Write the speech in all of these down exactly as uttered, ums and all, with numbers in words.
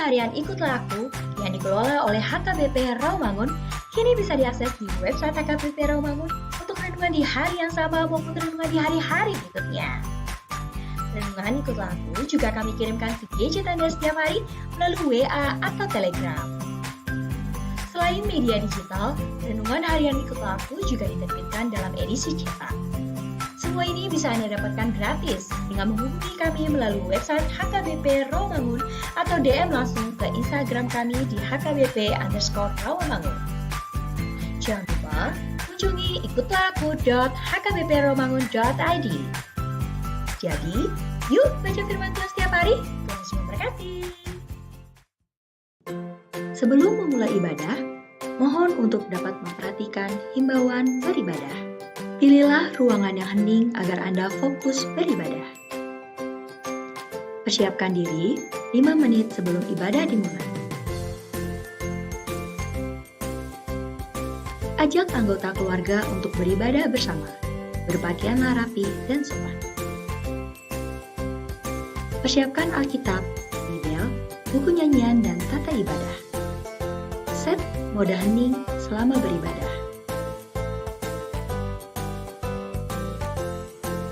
Harian Ikutlah Aku yang dikelola oleh H K B P Rawamangun kini bisa diakses di website H K B P Rawamangun untuk renungan di hari yang sama maupun renungan di hari-hari berikutnya. Renungan Ikutlah Aku juga kami kirimkan ke gadget Anda setiap hari melalui W A atau Telegram. Selain media digital, renungan harian Ikutlah Aku juga diterbitkan dalam edisi cetak. Semua ini bisa Anda dapatkan gratis dengan menghubungi kami melalui website H K B P Rawamangun atau D M langsung ke Instagram kami di H K B P underscore Rawamangun. Jangan lupa kunjungi ikutlah aku dot H K B P rawamangun dot I D. Jadi, yuk baca firman Tuhan setiap hari. Tuhan Yesus memberkati. Sebelum memulai ibadah, mohon untuk dapat memperhatikan himbauan beribadah. Pilihlah ruangan yang hening agar Anda fokus beribadah. Persiapkan diri lima menit sebelum ibadah dimulai. Ajak anggota keluarga untuk beribadah bersama. Berpakaianlah rapi dan sopan. Persiapkan Alkitab, Bibel, buku nyanyian, dan tata ibadah. Set mode hening selama beribadah.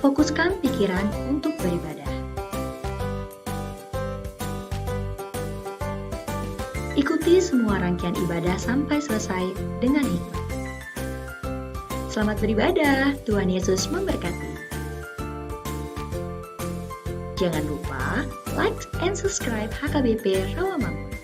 Fokuskan pikiran untuk beribadah. Ikuti semua rangkaian ibadah sampai selesai dengan hikmat. Selamat beribadah, Tuhan Yesus memberkati. Jangan lupa like and subscribe H K B P Rawamangun.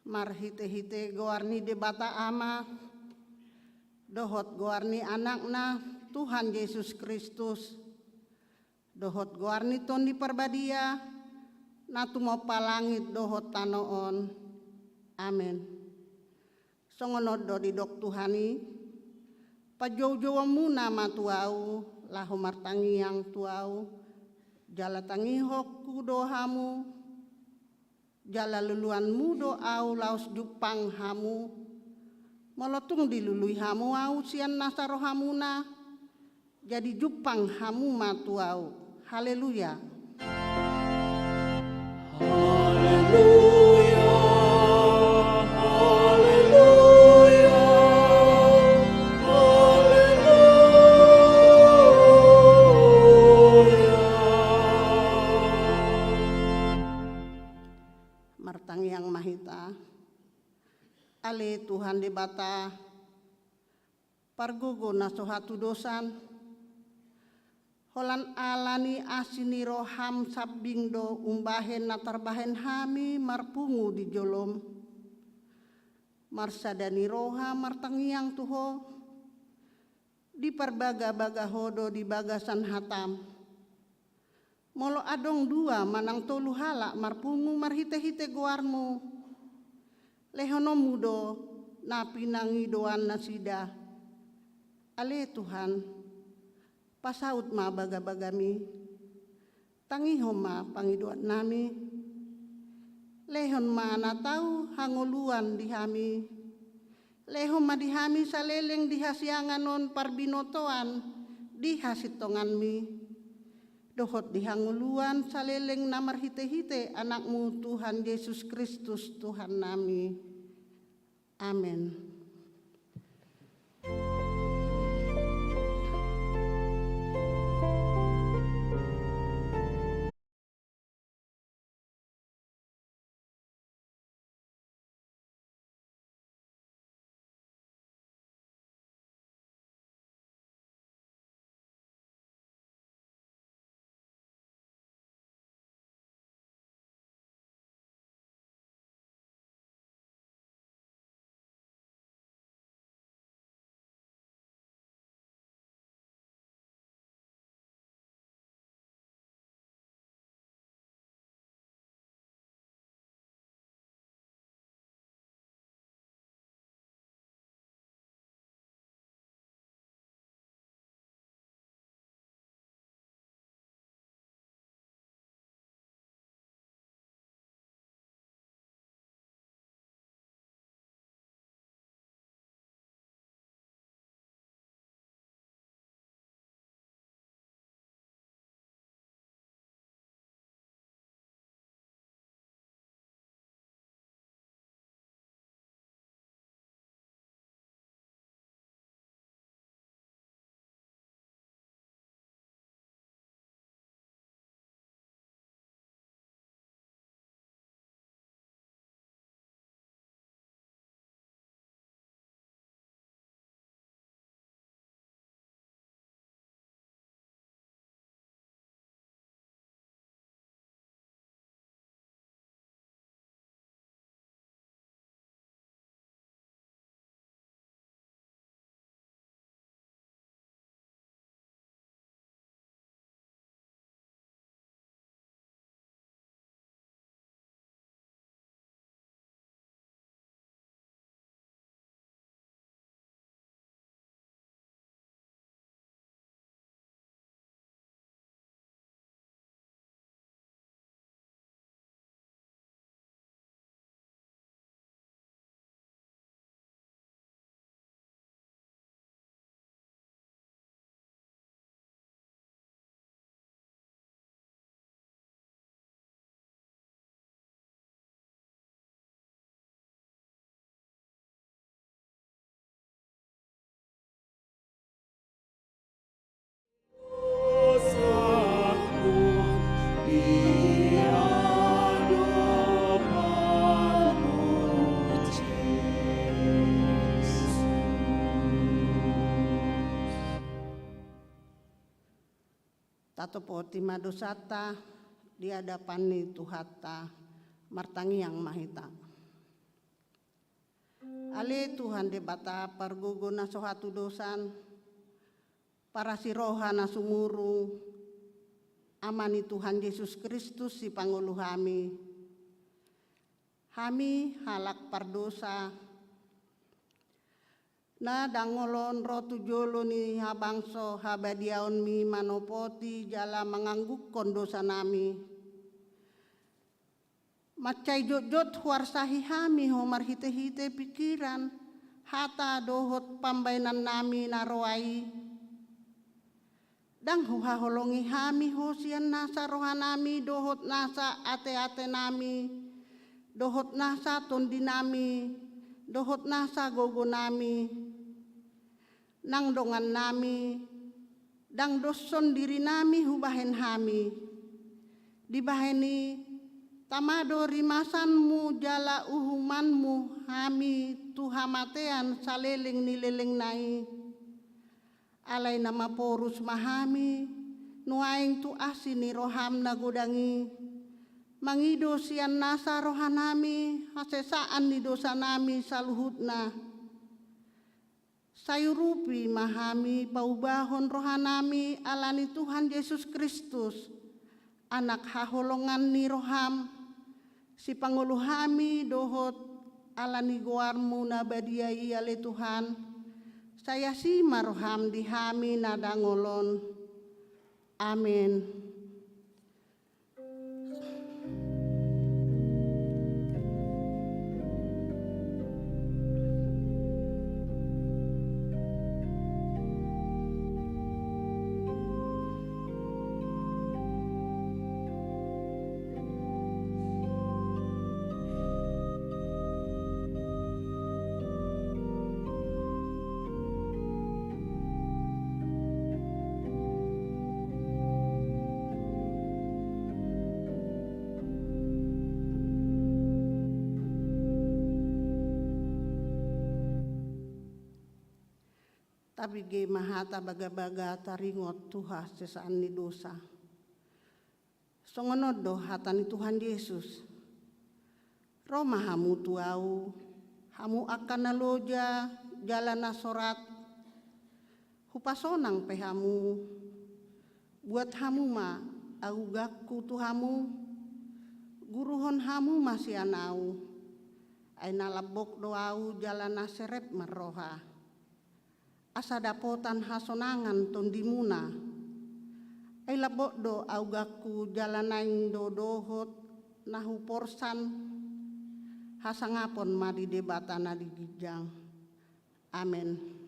Marhite-hite goar ni Debata Ama, dohot goar ni Anakna, Tuhan Jesus Kristus, dohot goar ni Tondi Parbadia, na tumompa langit dohot tano on. Amen. Songon on do didok Tuhan i: Panjoujouonmuna ma tu Ahu, laho martangiang tu Ahu, jala tangihonku do hamu, jala luluanmu do Ahu laos jumpang hamu. Molo tung dilului hamu Ahu sian nasa rohamuna, jadi jumpang hamu ma tu Ahu. Haleluya. Haleluya, haleluya, haleluya. Martangiang ma hita. Ale Tuhan Debata, pargogo na so hatudosan, holan ala ni asi ni roham sambing do umbahen na tarbahen hami marpungu di jolom. Marsada ni roha martangiang tu Ho, diparbagabaga Ho do di bagasan hatam. Molo adong dua manang tolu halak marpungu marhitehite goarmu, lehononmu do na pinangidoan nasida. Ale Tuhan, pasaut ma bagabagami, tangihon ma pangidoannami. Lehon ma na tau hangoluan di hami. Lehon ma di hami saleleng di hasiangan on parbinotoan di hasintonganmi, dohot di hangoluan saleleng na marhitehite Anakmu Tuhan Jesus Kristus Tuhannami. Amen. Tatopoti ma dosanta di adapan ni Tuhanta, martangiang ma hita. Ale Tuhan Debata, pargogo na so hatudosan, parasi roha na sumurung, Ama ni Tuhan Jesus Kristus sipangolu hami. Hami halak pardosa, na dangolon ro tu jolo ni habangso habadiaonmi manopoti jala manganggukkon dosanami. Mansai jotjot huarsahi hami Ho marhitehite pingkiran, hata dohot pambaenannami na roa i. Ndang huhaholongi hami Ho sian nasa rohanami dohot nasa ateatenami, dohot nasa tondinami, dohot nasa gogonami. Nang dongannami, ndang doshon dirinami hubahen hami. Dibahen i, tama do rimasanmu jala uhumanmu hami tu hamatean saleleng ni lelengna i. Alai na maporus ma hami nuaeng tu asi ni roham na godang i, mangido sian nasa rohanami hasesaan ni dosanami saluhutna. Sai urupi ma hami paubahon rohanami ala ni Tuhan Jesus Kristus, Anak haholongan ni roham, sipangolu hami dohot ala ni goarmu na badia i ale Tuhan, sai asi ma roham di hami na dangolon. Amen. Tabege ma hata bagabaga taringot tu hasesaan ni dosa. Songon on do hata ni Tuhan Jesus. Ro ma hamu tu Ahu, hamu angka na loja jala na sorat, hupasonang pe hamu. Buat hamu ma augangku tu hamu, guruhon hamu ma sian Ahu. Ai na lambok do Ahu jala na serep marroha. Asa dapotan hasonangan tondimuna. Ai lambok do augangku jala naeng do dohot na huporsan. Hasangapon ma di Debata na di ginjang. Amen.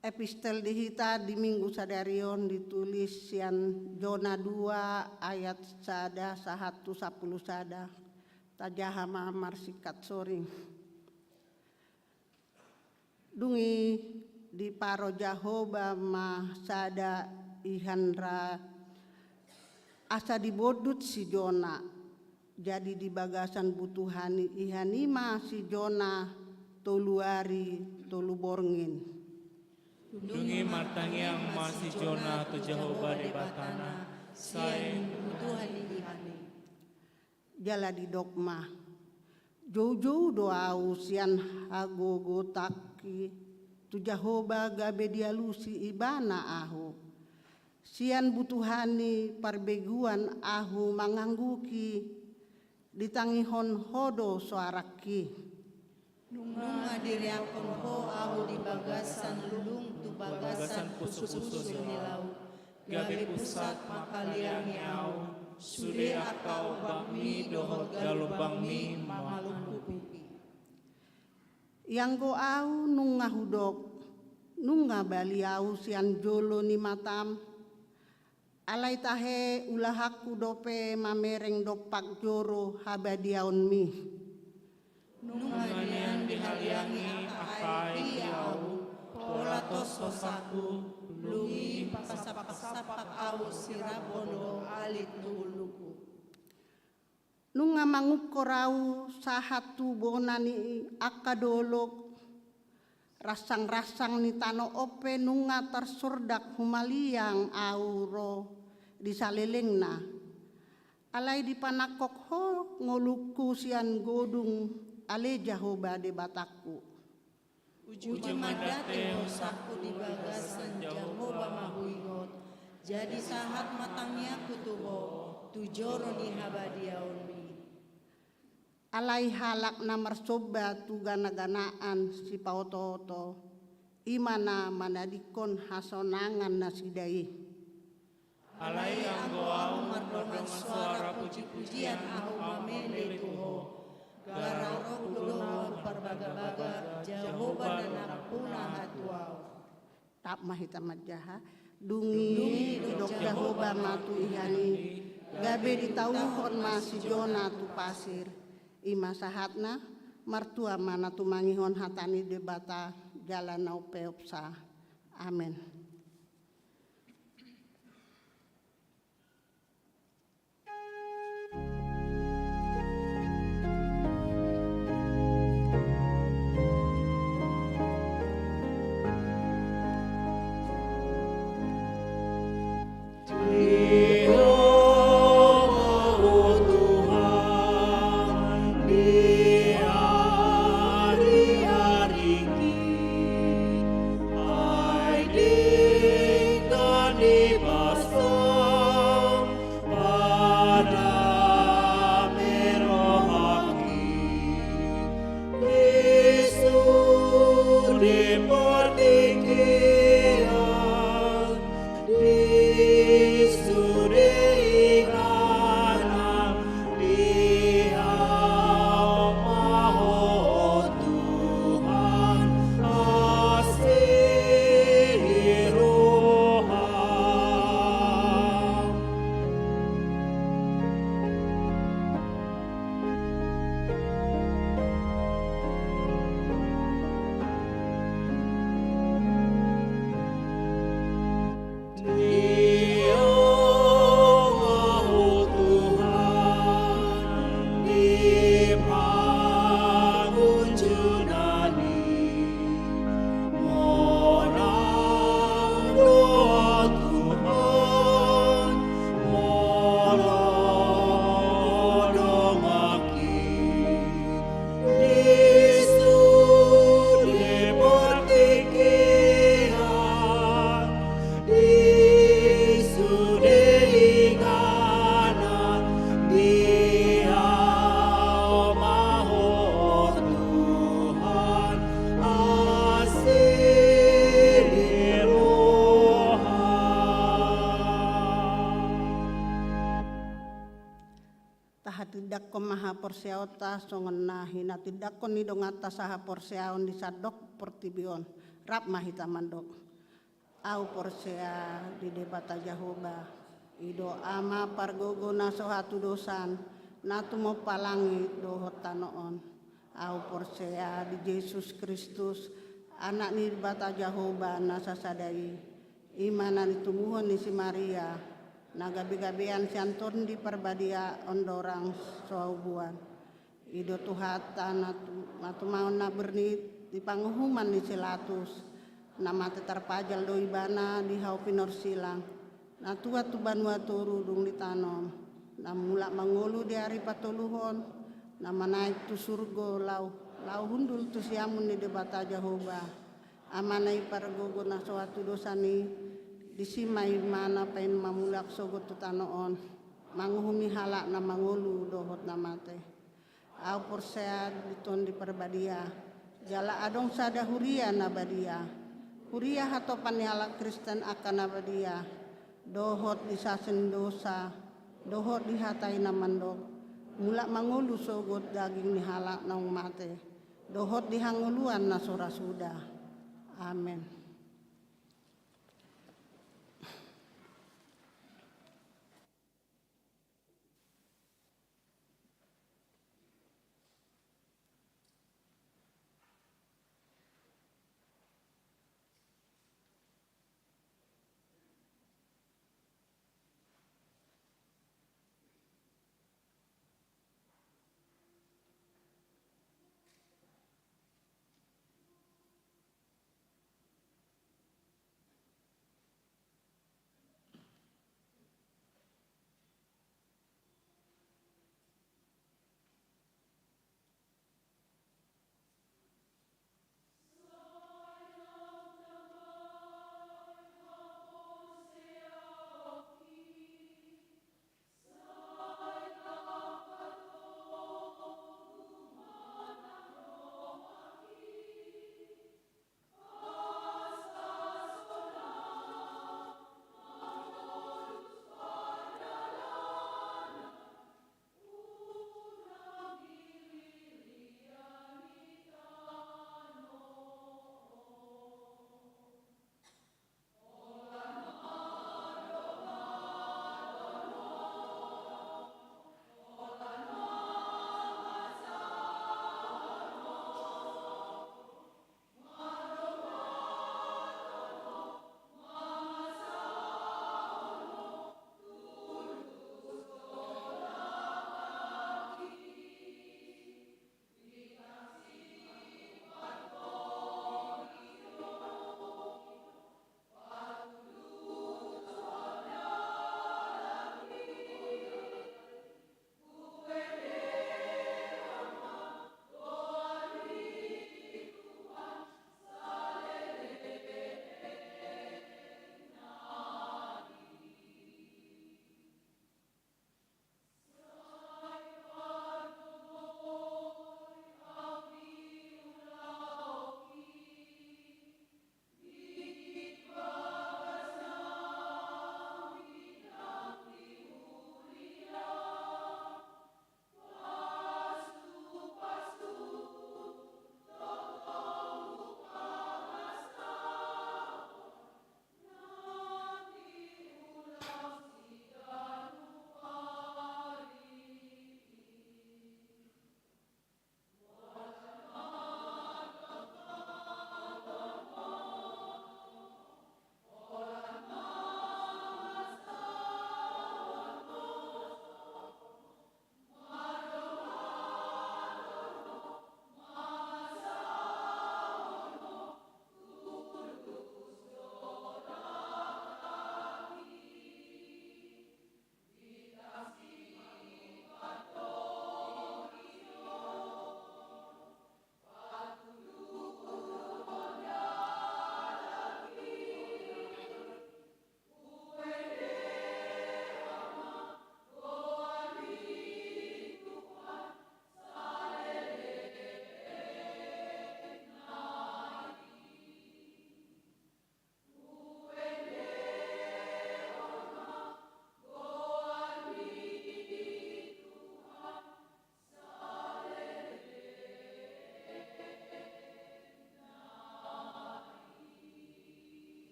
Epistel di hita di Minggu sadari on ditulis sian Jona dua ayat sada sahat tu sampulu sada. Tajaha ma marsingkat, sorry. Dung i diparo Jahowa ma sada ihan ra asa dibondut si Jona. Jadi di bagasan butuhan ni ihan i ma si Jona tolu ari tolu borngin. Dung i martangiang ma si Jona tu Jahowa Debatana, sai butuhan ni ihan i. Jala didok ma, joujou do ahu sian hagogotanki tu Jahowa gabe dialusi Ibana ahu. Sian butuhan ni parbegu an ahu mangangguhi, ditangihon Ho do soarangki. Nunga direakhon Ho ahu di bagasan lung tu bagasan pusupusu ni laut, gabe pusat mangkaliangi ahu, sude angka ombakmi dohot galumbangmi mangalungkupi. Ianggo ahu nunga hudok, nunga bali ahu sian jolo ni matam. Alai tahe ulahanku dope mamereng dompak joro habadiaonmi. Nunga nian dihaliangi angka aek i ahu, pola tos hosangku, lung i pasapaksapak ahu sirambon do alit tu uluku. Nunga mangungkor ahu sahat tu bona ni angka dolok, ransang-ransang ni tano on pe nunga tarsordak humaliang ahu ro di salelengna. Alai dipanangkok Ho ngolungku sian godung, ale Jahowa Debatangku. Uju mandate hosangku di bagasan Jahowa ma huingot, jadi sahat ma tangiangku tu Ho, tu joro ni habadiaonmi. Alai halak na marsomba tu ganaganaan sipaotooto, i ma na manadingkon hasonangan nasida i. Alai anggo ahu mardongan soara pujipujian ahu mamele tu Ho, garar rohku do ahu parbagabaga, Jahowa na nampuna hatuaon. Tap ma hita manjaha. Dung i didok Jahowa ma tu ihan i, gabe ditauhon ma si Jona tu pasir. I ma sahatna. Martua ma na tumangihon hata ni Debata jala na umpeopsa. Amen. Tindanghon ma haporseaonta songon na hinatindanghon ni donganta sahaporseaon di sandok portibi on. Rap ma hita mandok. Ahu porsea di Debata Jahowa, i do Ama pargogo na so hatudosan, na tumompa langit dohot tano on. Ahu porsea di Jesus Kristus, Anak ni Debata Jahowa na sasada i, i ma na nitumuhon ni si Maria, na gabegabean sian Tondi Parbadia ondorang so haubuan. I do Tuhanta na tu-, na tumaon na bernit di panguhuman ni si Latus, na mate tarpajal do ibana di hau pinorsilang, na tuat tu banua toru dung ditanom, na mulak mangolu di ari patoluhon, na manaek tu surgo laho, laho hundul tu siamun ni Debata Jahowa, Amana i pargogo na so hatudosan i, disi ma ibana paima mulak sogot tu tano on, manguhumi halak na mangolu dohot na mate. Ahu porsea di Tondi Parbadia, jala adong sada huria na badia. Huria hatopan ni halak Kristen angka na badia, dohot di sasing dosa, dohot di hata i na mandok, mulak mangolu sogot daging ni halak naung mate, dohot di hangoluan na so ra suda. Amen.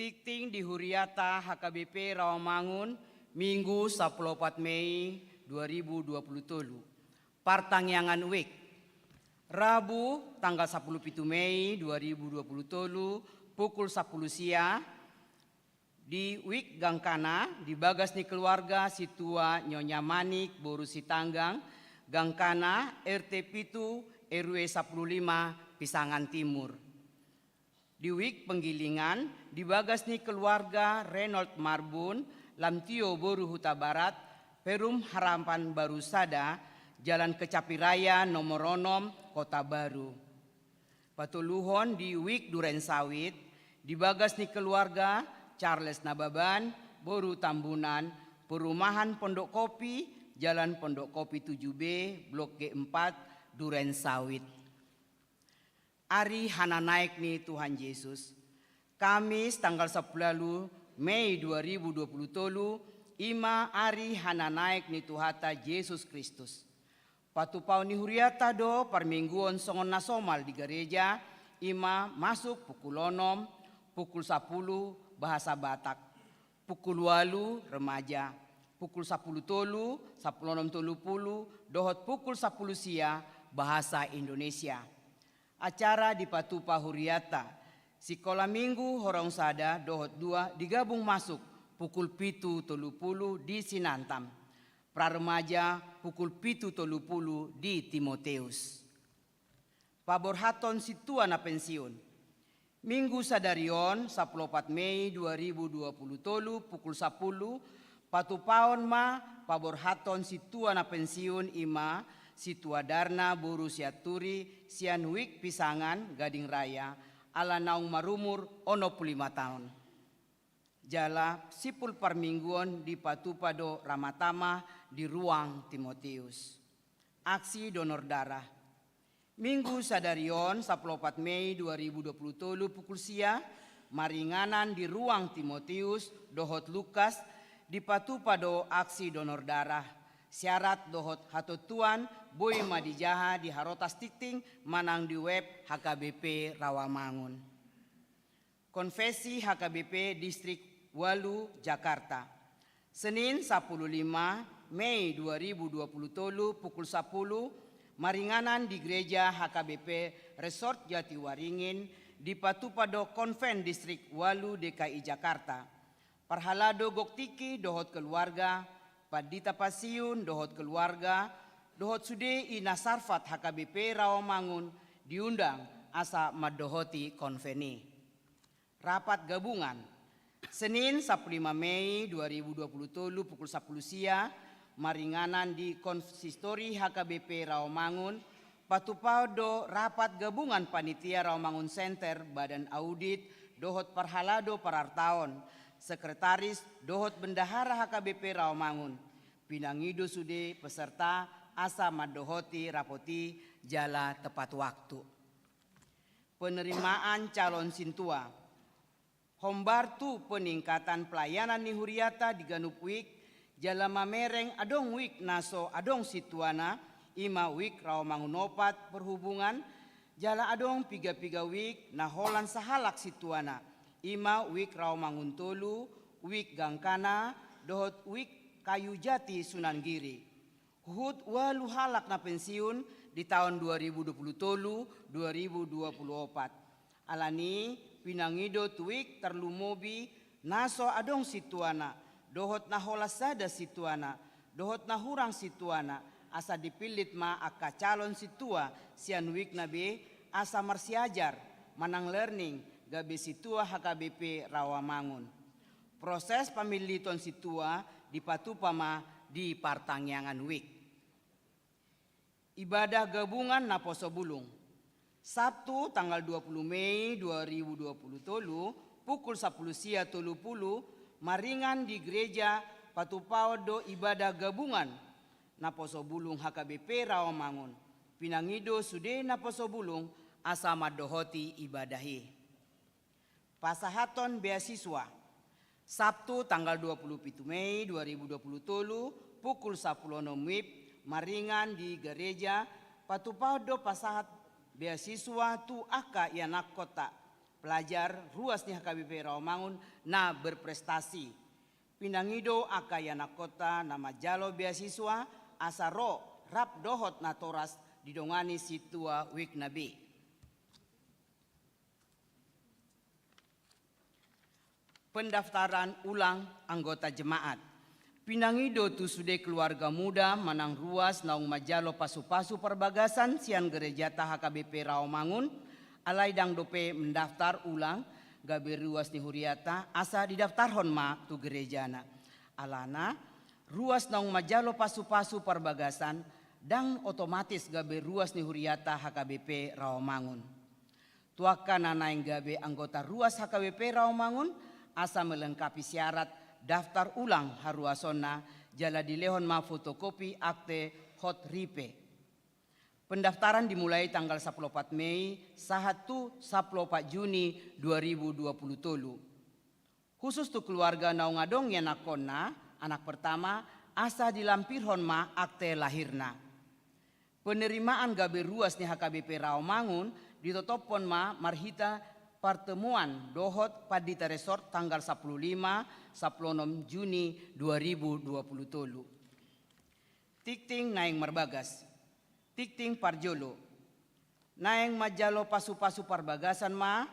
Tingting di huriata H K B P Rawamangun, Minggu sampulu opat Mei dua ribu dua puluh tolu. Partangiangan Wijk. Rabu tanggal sampulu pitu Mei dua ribu dua puluh tolu, pukul sampulu sia, di Wijk Gangkana, di bagas ni keluarga Situa Nyonya Manik boru Sitanggang, Gangkana, R T pitu, R W sampulu lima, Pisangan Timur. Di Wijk Penggilingan, di bagas ni keluarga Reynold Marbun, Lamtio boru Hutabarat, Perum Harapan Baru sada, Jalan Kecapi Raya nomor onom, Kotabaru. Patoluhon di Wijk Durensawit, di bagas ni keluarga Charles Nababan boru Tambunan, Perumahan Pondok Kopi, Jalan Pondok Kopi tujuh B, Blok G empat, Durensawit. Ari hananaek ni Tuhan Jesus. Kamis tanggal sampulu ualu Mei dua ribu dua puluh tolu, i ma ari hananaek ni Tuhanta Jesus Kristus. Patupaon ni huriata do parmingguon songon na somal di gareja, i ma masuk pukul onom, pukul sampulu bahasa Batak, pukul ualu remaja, pukul sampulu tolu, sampulu onom tolu pulu, dohot pukul sampulu sia bahasa Indonesia. Acara dipatupa huriata, sikola minggu horong sada dohot dua digabung masuk pukul pitu tolu pulu di Sinantam. Pra remaja pukul pitu tolu pulu di Timoteus. Paborhathon sintua na pensiun. Minggu sadari on, sampulu opat Mei dua ribu dua puluh tolu, pukul sampulu, patupaon ma paborhathon sintua na pensiun, i ma Situa Darna boru Sianturi sian Wijk Pisangan, Gading Raya, ala naung marumur onom pulu lima taon. Jala simpul parmingguon dipatupa do ramatama di ruang Timoteus. Aksi donor darah. Minggu sadari on, sampulu opat Mei dua ribu dua puluh tolu, pukul sia, maringanan di ruang Timoteus dohot Lukas, dipatupa do aksi donor darah. Syarat dohot hatontuan boi ma dijaha di harotas tingting manang di web H K B P Rawamangun. Konvensi H K B P Distrik ualu Jakarta. Senin sampulu lima Mei dua ribu dua puluh tolu, pukul sampulu, maringanan di Gereja H K B P Resort Jatiwaringin, dipatupa do Konven Distrik ualu D K I Jakarta. Parhalado gok tingki dohot keluarga, pandita pensiun dohot keluarga, dohot sude i na sarfat H K B P Rawamangun diundang asa mandohoti konven i. Rapat gabungan. Senin sampulu lima Mei dua ribu dua puluh tolu, pukul sampulu sia, maringanan di Konsistori H K B P Rawamangun, patupaon do rapat gabungan panitia Rawamangun Center, Badan Audit dohot parhalado parartaon, sekretaris dohot bendahara H K B P Rawamangun. Pinangido sude peserta asa mandohoti rapot i jala tepat waktu. Penerimaan calon sintua. Hombar tu peningkatan pelayanan ni huriata di ganup wijk, jala mamereng adong wijk na so adong sintuana, i ma Wijk Rawamangun opat Perhubungan, jala adong piga-piga wijk na holan sahalak sintuana, i ma Wijk Rawamangun tolu, Wijk Gangkana, dohot Wijk Kayu Jati Sunan Giri. Huhut ualu halak na pensiun di taon dua ribu dua puluh tolu, dua ribu dua puluh opat. Alani i, pinangido tu wijk tarlumobi na so adong sintuana, dohot na holan sada sintuana, dohot na hurang sintuana, asa dipillit ma angka calon sintua sian wijk na be, asa marsiajar manang learning gabe sintua H K B P Rawamangun. Proses pamilliton sintua dipatupa ma di partangiangan wijk. Ibadah gabungan naposo bulung. Sabtu tanggal dua puluh Mei dua ribu dua puluh tolu, pukul sampulu sia tolu pulu, maringan di gereja, patupaon do ibadah gabungan naposo bulung H K B P Rawamangun. Pinangido sude naposo bulung asa mandohoti ibadah i. Pasahathon beasiswa. Sabtu tanggal dua puluh pitu Mei dua ribu dua puluh tolu, pukul sampulu onom wib, maringan di gareja, patupaon do pasahat beasiswa tu angka ianakkonta. pelajar ruas ni H K B P Rawamangun na berprestasi. Pinangido angka ianakhonta na manjalo beasiswa asa ro rap dohot natoras didongani sintua Wikna B. Pendaftaran ulang anggota jemaat. Pinangido tu sude keluarga muda manang ruas naung manjalo pasupasu parbagasan sian gerejata H K B P Rawamangun, alai ndang dope mendaftar ulang gabe ruas ni huriata asa didaftarhon ma tu gerejana. Alana, ruas naung manjalo pasupasu parbagasan ndang otomatis gabe ruas ni huriata H K B P Rawamangun. Tu angka na naeng gabe anggota ruas H K B P Rawamangun asa melengkapi syarat daftar ulang haruasonna jala dilehon ma fotokopi akte hot ripe. Pendaftaran dimulai tanggal sampulu opat Mei sahat tu sampulu opat Juni dua ribu dua puluh tolu. Khusus tu keluarga naung adong ianakhonna, anak pertama, asa dilampirhon ma akte lahirna. Penerimaan gabe ruas ni H K B P Rawamangun ditotophon ma marhite partemuan dohot Pandita Resort tanggal sampulu lima, sampulu onom Juni dua ribu dua puluh tolu. Tingting naeng marbagas. Tingting parjolo. Naeng manjalo pasupasu parbagasan ma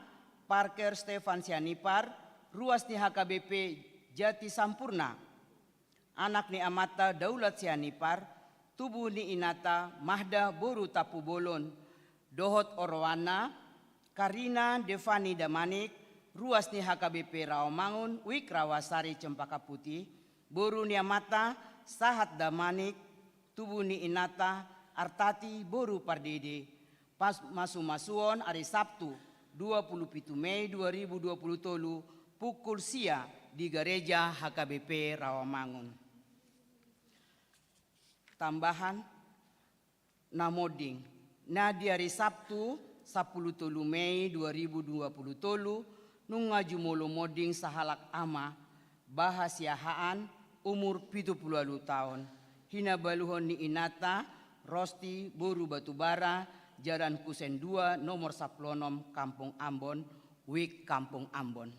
Parker Stefan Sianipar, ruas ni H K B P Jati Sampurna. Anak ni amanta Daulat Sianipar, tubu ni inanta Mahda boru Tampubolon, dohot oroanna, Karina Devani Damanik, ruas ni H K B P Rawamangun, Wik Rawasari Cempaka Putih, boru ni amanta Sahat Damanik, tubu ni inanta Artati boru Pardede, pas masumasuon ari Sabtu, dua puluh pitu Mei dua ribu dua puluh tolu, pukul sia di Gareja H K B P Rawamangun. Tambahan, na monding. Na di ari Sabtu, sampulu tolu Mei dua ribu dua puluh tolu, nunga jumolo monding sahalak ama, Baha Siahaan, umur pitu pulu ualu taon. Hinabaluhon ni inanta, Rosti boru Batubara, Jalan Kusen dua, nomor sampulu onom, Kampung Ambon, Wik Kampung Ambon.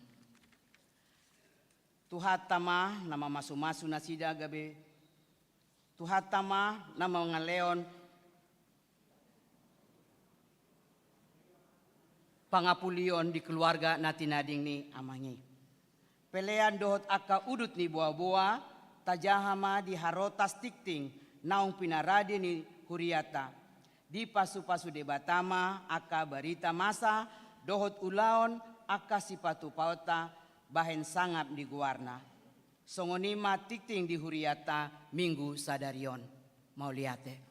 Tuhanta ma na mamasumasu nasida gabe, Tuhanta ma na mangalehon pangapulion di keluarga na tinading ni amang i. Pelean dohot angka udut ni boaboa, tajaha ma di harotas tingting naung pinarade ni huriata. Dipasupasu Debata ma angka barita masa dohot ulaon angka sipatupaonta bahen sangap ni goarna. Songon i ma tingting di huriata Minggu sadari on. Mauliate.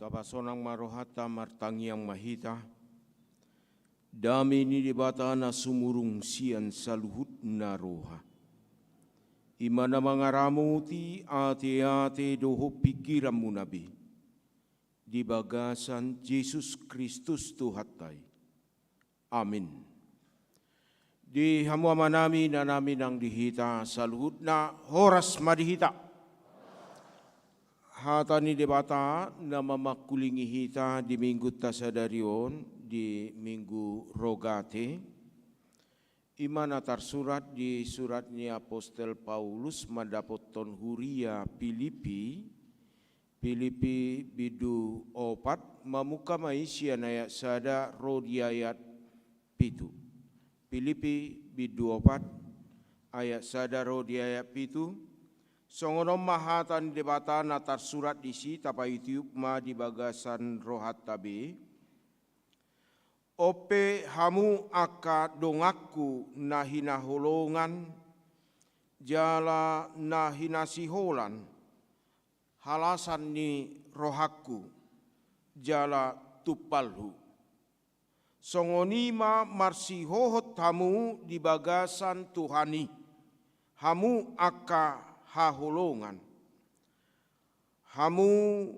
Tapasonang ma rohanta, martangiang ma hita. Dame ni Debata na sumurung sian saluhutna roha, i ma na mangaramoti ateate dohot pingkiranmuna be, di bagasan Jesus Kristus Tuhanta i. Amin. Di hamu amanami, inanami nang di hita saluhutna, horas ma di hita. Hata ni Debata na mamangkulingi hita di Minggunta sadari on, di Minggu Rogate, i ma na tarsurat di surat ni apostel Paulus mandapothon huria Pilipi, Pilipi bindu opat, mamungka ma i sian ayat sada ro di ayat pitu. Pilipi bindu opat, ayat sada ro di ayat pitu. Songon on ma hata ni Debata na tarsurat disi, tapaihutihut ma di bagasan rohanta be. On pe hamu angka donganku na hinaholongan jala na hinasiholan, halasan ni rohangku jala tumpalhu. Songon i ma marsihohot hamu di bagasan Tuhan i, hamu angka haholongan. Hamu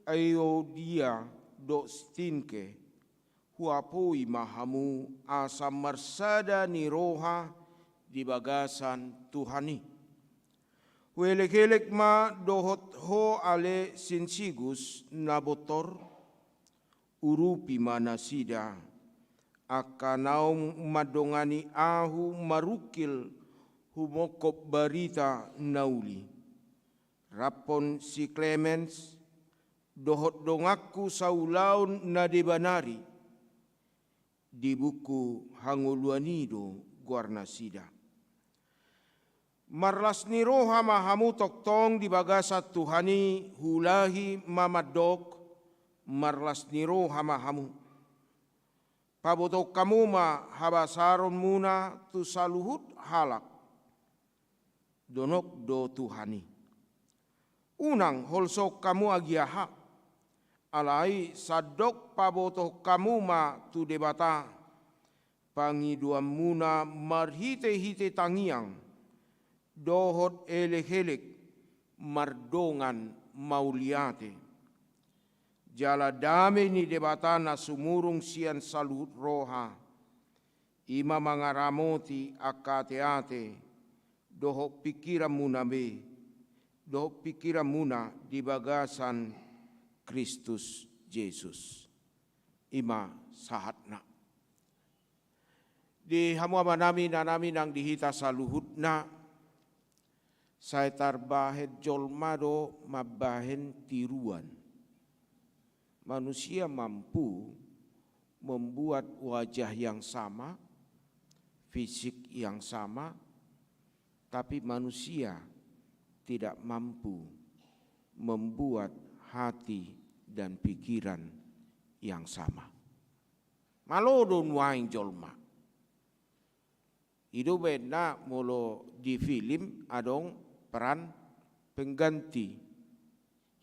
Euodia dohot Sintikhe, huapoi ma hamu asa marsada ni roha di bagasan Tuhan i. Huelekelek ma dohot ho ale Sintikhe na bontor, urupi ma nasida, angka naung mandongani ahu marungkil humongkop barita na uli. Raphon si Klemens, dohot donganku saulaon na deba nari, di buku hangoluan i do goarnasida. Marlas ni roha ma hamu tongtong di bagasan Tuhan i, huulahi ma mandok, marlas ni roha ma hamu. Pabotohon hamu ma habasaronmuna tu saluhut halak. Donok do Tuhan i. Unang holsohon hamu agia aha. Alai sandok pabotohon hamu ma tu Debata pangidoanmuna marhitehite tangiang dohot elekelek mardongan mauliate. Jala dame ni Debata na sumurung sian saluhut roha, i ma mangaramoti angka ateate dohot pingkiranmuna be, dohot pingkiranmuna di bagasan Kristus Jesus. I ma sahatna. Di hamu amanami, inanami nang di hita saluhutna, sai tarbahen jolma do mambahen tiruan. Manusia mampu membuat wajah yang sama, fisik yang sama, tapi manusia tidak mampu membuat hati dan pikiran yang sama. Malo do nuaeng jolma. I do baenna molo di film adong peran pengganti.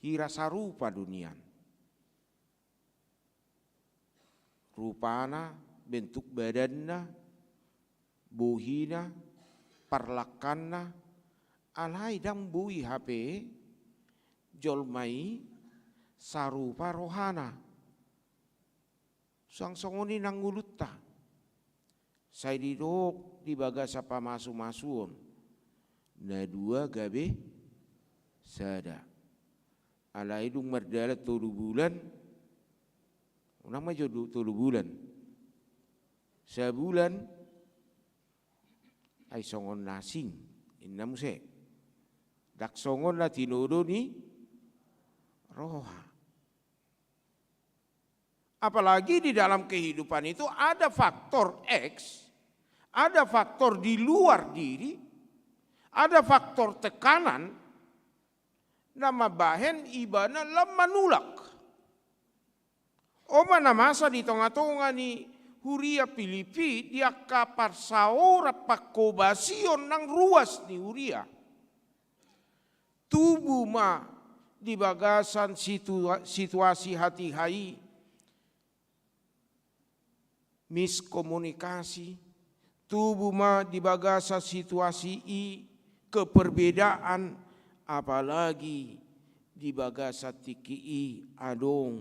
Hira sarupa do nian. Rupana, bentuk badanna, bohina, parlangkanna, alai ndang boi hape jolma i sarupa rohana. Suang songon i nang ngolunta. Sai didok di bagasan pamasumasuon, na dua gabe sada. Alai dung mardalan tolu bulan, unang ma jo do tolu bulan, sabulan, ai songon na asing, inna muse. Ndang songon na tinodo ni roha. Apalagi di dalam kehidupan itu ada faktor X, ada faktor di luar diri, ada faktor tekanan, na mambahen ibana lam manulak. On ma na masa di tongatonga ni huria Pilipi di angka parsaoran pangkobasion nang ruas ni huria. Tubu ma di bagasan situa-, situasi hatiha i, miskomunikasi, tubu ma di bagasan situasi i keperbedaan, apalagi di bagasan tingki i adong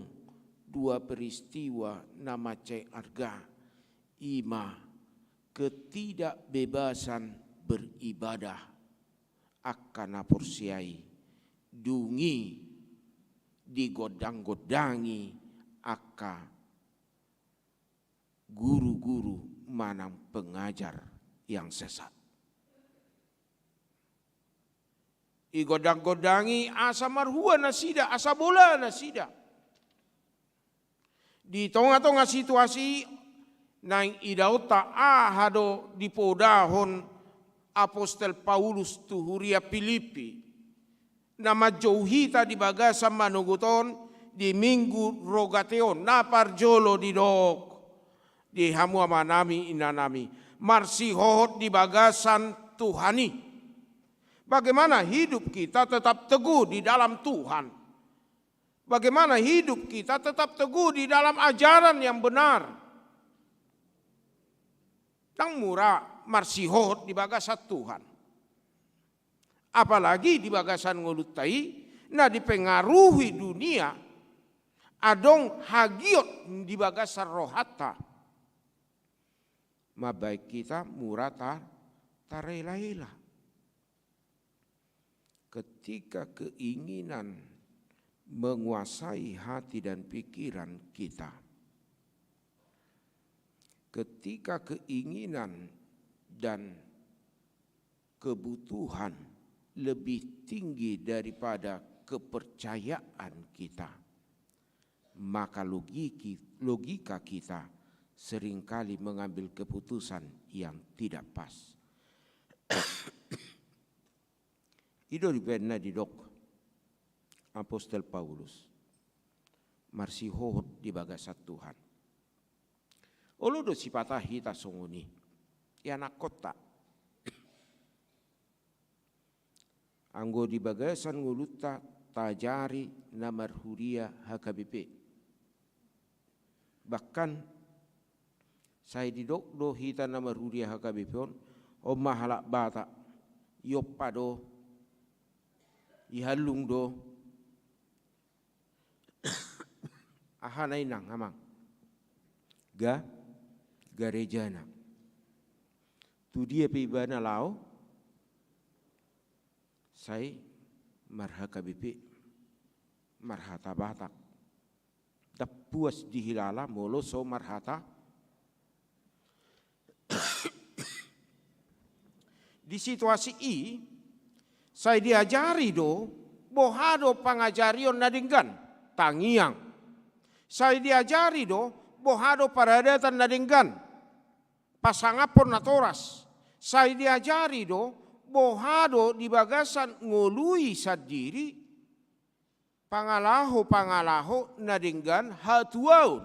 dua peristiwa na mansai arga, i ma ketidakbebasan beribadah angka na porsea i, dung i digondang-gondangi angka guru-guru manang pengajar yang sesat. Digondang-gondangi asa marhua nasida, asa bola nasida. Di tonga-tonga situasi i, naeng idaonta aha do dipodahon apostel Paulus tu huria Pilippi, na manjou hita di bagasan manogot on di Minggu Rogate on. Na parjolo didok, di hamu amanami, inanami, marsihohot di bagasan Tuhan i. Bagaimana hidup kita tetap teguh di dalam Tuhan? Bagaimana hidup kita tetap teguh di dalam ajaran yang benar? Ndang mura marsihohot di bagasan Tuhan. Apalagi di bagasan ngolunta i, na dipengaruhi dunia, adong hagiot di bagasan rohanta. Mambahen hita mura ta-, tarela-ela. Ketika keinginan menguasai hati dan pikiran kita, ketika keinginan dan kebutuhan lebih tinggi daripada kepercayaan kita, maka logiki-, logika kita seringkali mengambil keputusan yang tidak pas. I do dibaen na didok apostel Paulus, marsihohot di bagasan Tuhan. Olo do sipata hita songon i, ianakhonta. Anggo di bagasan ngolunta taajari na marhuria H K B P. Bahkan, sai didok do hita na marhuria H K B P on, on ma halak Batak, iompa do, ihallung do, aha na inang, amang? Ga-, garejana. Tu dia pe ibana laho, sai mar-H K B P, marhata Batak. Ndang puas dihilala molo so marhata. Di situasi i, sai diajari do boha do pangajarion na denggan, tangiang. Sai diajari do boha do paradatan na denggan, pasangaphon natoras. Sai diajari do boha do di bagasan ngolu i sandiri, pangalaho-pangalaho na denggan hatuaon.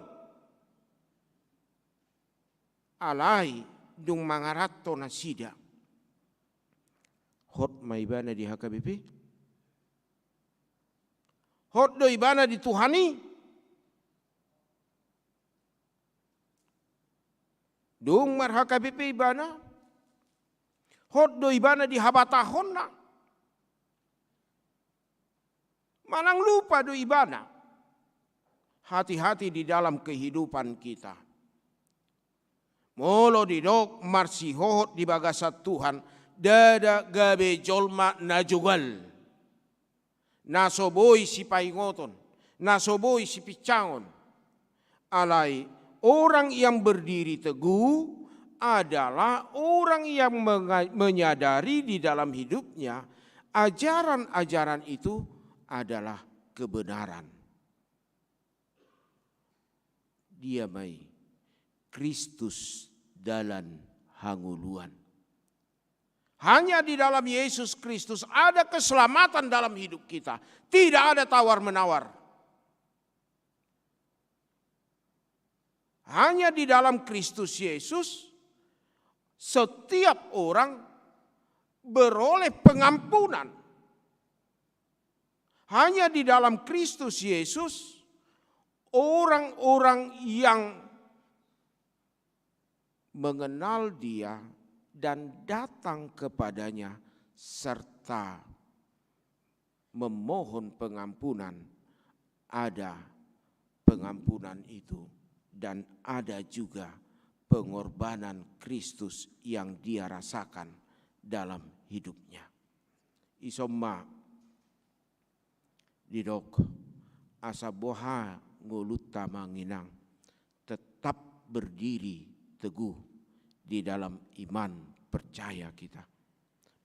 Alai dung mangaranto nasida, hot ma ibana di H K B P? Hot do ibana di Tuhan i? Dung mar-H K B P ibana, hot do ibana di habatahonna? Manang lupa do ibana? Hati-hati di dalam kehidupan kita. Molo didok marsihohot di bagasan Tuhan, ndada gabe jolma na jogal, na so boi sipaingoton, na so boi sipincangon. Alai orang yang berdiri teguh adalah orang yang menga-, menyadari di dalam hidupnya ajaran-ajaran itu adalah kebenaran. Dia ma i Kristus dalan hangoluan. Hanya di dalam Yesus Kristus ada keselamatan dalam hidup kita. Tidak ada tawar-menawar. Hanya di dalam Kristus Yesus, setiap orang beroleh pengampunan. Hanya di dalam Kristus Yesus, orang-orang yang mengenal Dia dan datang kepada-Nya serta memohon pengampunan, ada pengampunan itu, dan ada juga pengorbanan Kristus yang Dia rasakan dalam hidupnya. Ison ma didok, asa boha ngolunta, Amang Inang, tetap berdiri teguh di dalam iman percaya kita.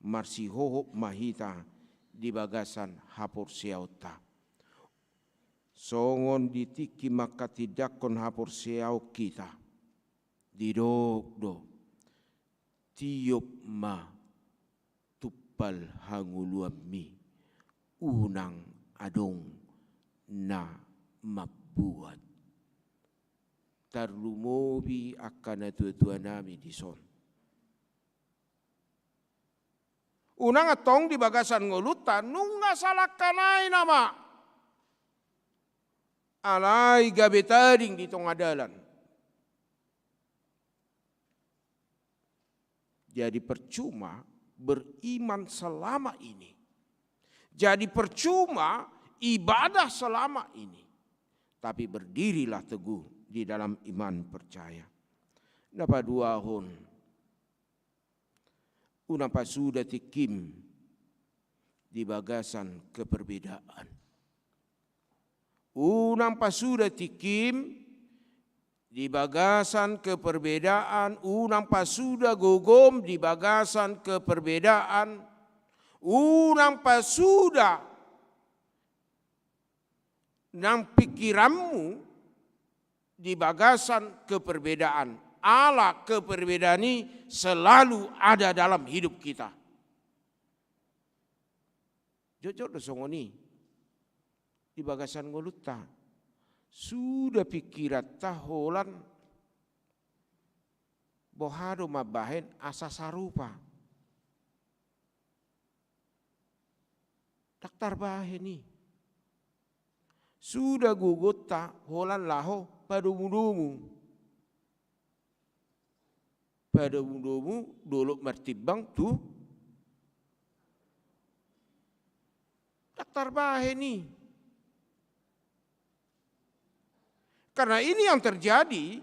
Marsihohot ma hita di bagasan haporseaonta. Songon di tingki manghatindanghon haporseaon hita, didok do, tiop ma tumpal hangoluanmi, unang adong na mambuat. Tarlumobi angka natuatuanami dison. Unang antong di bagasan ngolunta nunga salangka nai nama, alai gabe tading di tonga dalan. Jadi percuma beriman selama ini. Jadi percuma ibadah selama ini. Tapi berdirilah teguh di dalam iman percaya. Na paduahon, unang pasuda tingkim di bagasan keperbedaan. Unang pasuda tingkim di bagasan keperbedaan, unang pasuda gogom di bagasan keperbedaan, unang pasuda nang pikiranmu di bagasan keperbedaan. Ala keperbedaan i selalu ada dalam hidup kita. Jotjot do songon i di bagasan ngolunta. Suda pikiranta holan boha do mambahen asa sarupa. Ndang tarbahen i. Suda gogonta holan laho padomudomu. Padomudomu dolok martimbang tu, ndang tarbahen i. Karena ini yang terjadi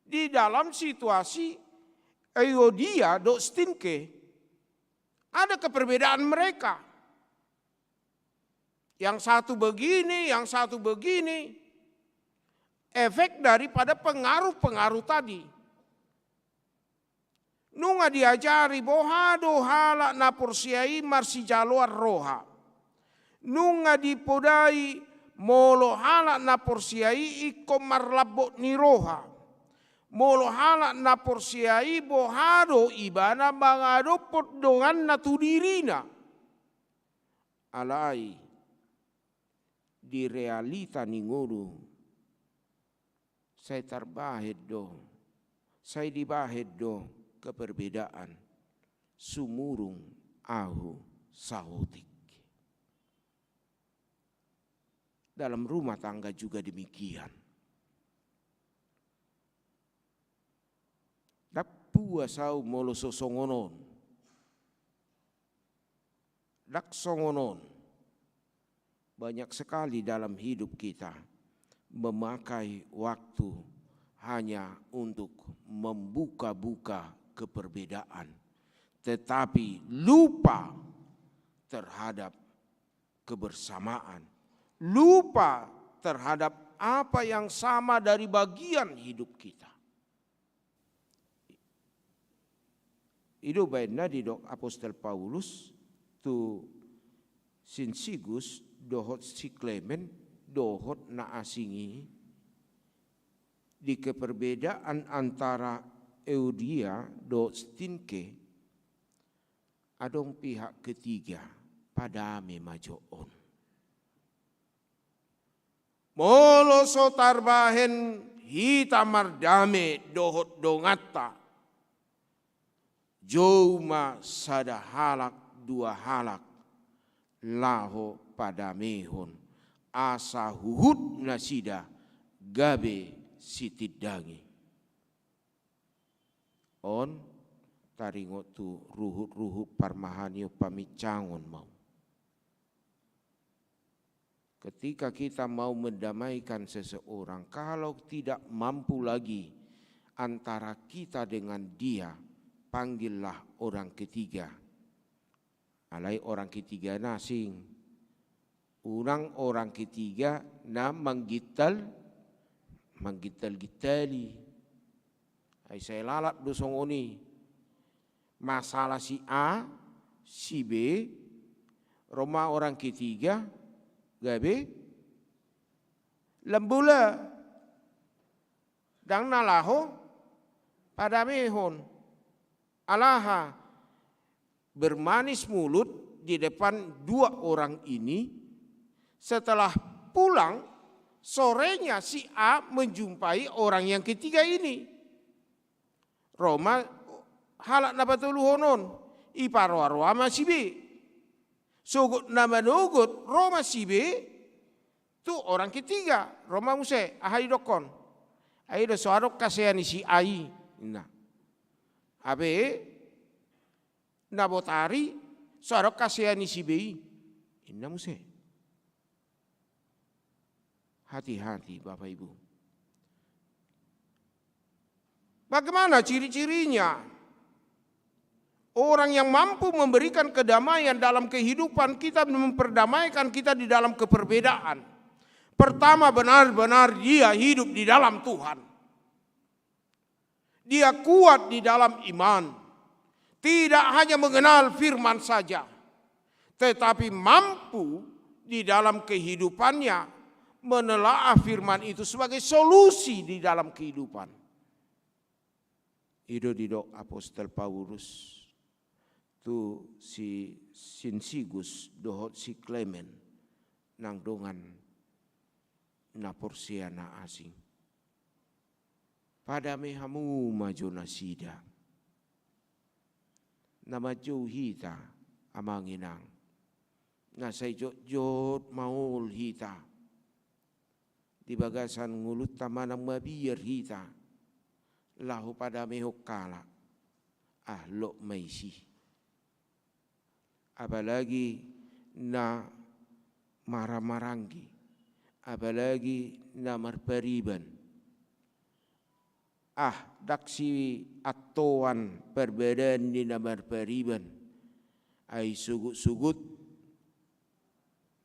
di dalam situasi Euodia dohot Sintique. Ada keperbedaan mereka. Yang satu begini, yang satu begini. Efek daripada pengaruh-pengaruh tadi. Nunga diajari boha do halak na porsea i marsijaloan roha. Nunga dipodai molo halak na porsea i ingkon marlambok ni roha. Molo halak na porsea i boha do ibana mangadophon donganna tu dirina. Alai di realita ni ngolu, sai tarbahen do, sai dibahen do keperbedaan, sumurung ahu saotik. Dalam rumah tangga juga demikian. Ndang puas ahu molo so songon on. Ndang songon on. Banyak sekali dalam hidup kita memakai waktu hanya untuk membuka-buka keperbedaan, tetapi lupa terhadap kebersamaan, lupa terhadap apa yang sama dari bagian hidup kita. I do baenna didok apostel Paulus tu Sinsigus dohot si Klemen dohot na asing i, di keperbedaan antara Euodia dohot Sintique, adong pihak ketiga, padame ma jo on. Molo so tarbahen hita mardame dohot donganta, jou ma sada halak, dua halak, laho padamehon, asa huhut nasida gabe sitindangi. On taringot tu ruhut-ruhut parmahanion pamincangon ma on. Ketika kita mau mendamaikan seseorang, kalau tidak mampu lagi antara kita dengan dia, panggillah orang ketiga. Alai orang ketiga na asing. Unang orang ketiga na manggintal, manggintal-gintali. Ai sai lalap do songon i. Masalah si A, si B, ro ma orang ketiga, gabe lam bola. Ndang na laho padamehon. Alaha, bermanis mulut di depan dua orang ini. Setelah pulang, sorenya si A menjumpai orang yang ketiga ini. Ro ma halak na patoluhon on, iparoa-roa ma si B. Sogot na manogot, ro ma si B tu orang ketiga, ro ma muse, aha didokkon? Ai do so adong hasea ni si A i, ninna. Hape na botari, so adong hasea ni si B i, ninna muse. Hati-hati, Bapak Ibu. Bagaimana ciri-cirinya? Orang yang mampu memberikan kedamaian dalam kehidupan kita, memperdamaikan kita di dalam keperbedaan. Pertama, benar-benar dia hidup di dalam Tuhan. Dia kuat di dalam iman. Tidak hanya mengenal firman saja, tetapi mampu di dalam kehidupannya menelaah firman itu sebagai solusi di dalam kehidupan. I do didok apostel Paulus tu si Sinsigus dohot si Klemen, nang dongan na porsea na asing. Padame hamu ma jo nasida. Na manjou hita, amang inang, na sai jotjot maol hita di bagasan ngolunta manang mabiar hita laho padamehon halak, ah, lot ma isi. Apalagi na marhahamaranggi, apalagi na marpariban. Ah, ndang siantoan parbadaan ni na marpariban, ai sugut-sugut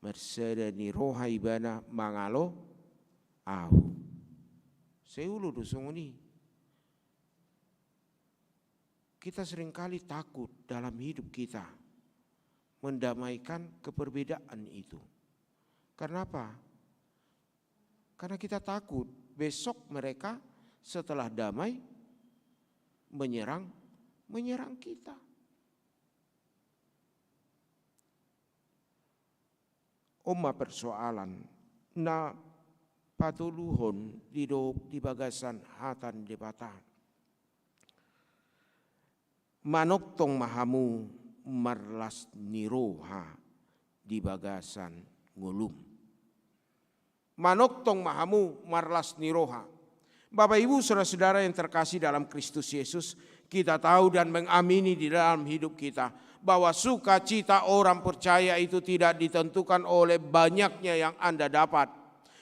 marsada ni roha ibana mangalo ahu. Sai olo do songon i. Kita seringkali takut dalam hidup kita mendamaikan keperbedaan itu. Karena apa? Karena kita takut besok mereka setelah damai menyerang, menyerang kita. On ma persoalan na patoluhon didok di bagasan hata ni Debata. Manongtong ma hamu marlas ni roha di bagasan ngolum. Manongtong ma hamu marlas ni roha. Bapak, Ibu, saudara-saudara yang terkasih dalam Kristus Yesus, kita tahu dan mengamini di dalam hidup kita bahwa sukacita orang percaya itu tidak ditentukan oleh banyaknya yang Anda dapat.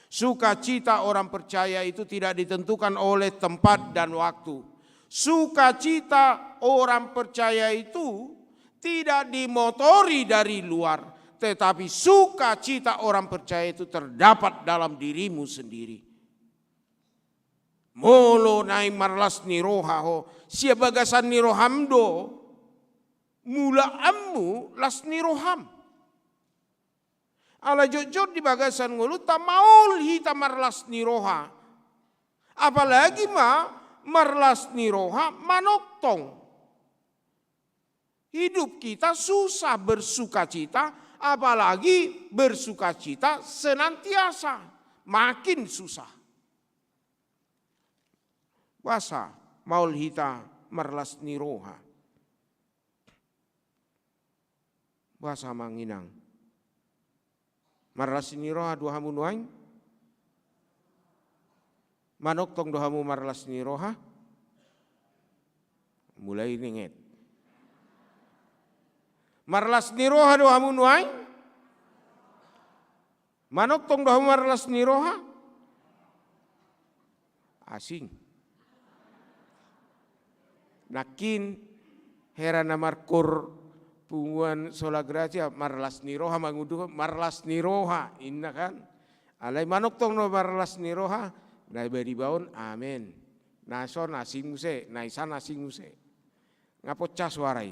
Sukacita orang percaya itu tidak ditentukan oleh tempat dan waktu. Sukacita orang percaya itu tidak dimotori dari luar, tetapi sukacita orang percaya itu terdapat dalam dirimu sendiri. Molo naeng marlas ni roha ho, sian bagasan ni roham do mulaanmu las ni roham. Ala jotjot di bagasan ngolunta maol hita marlas ni roha. Apalagi ma marlas ni roha manongtong. Hidup kita susah bersukacita, apalagi bersukacita senantiasa. Makin susah. Boasa maol hita marlas ni roha? Boasa, amang inang? Marlas ni roha do hamu nuaeng? Manongtong do hamu marlas ni roha? Mulai ninget. Marlas ni roha do hamu nuaeng? Manongtong do hamu marlas ni roha? Asing. Nangkin hera na markoor punguan Sola Gratia, marlas ni roha mangunduk, marlas ni roha, inna kan. Alai manongtong do marlas ni roha, na bariba on amen. Na son asing muse, na isan asing muse. Nga pocah suara i.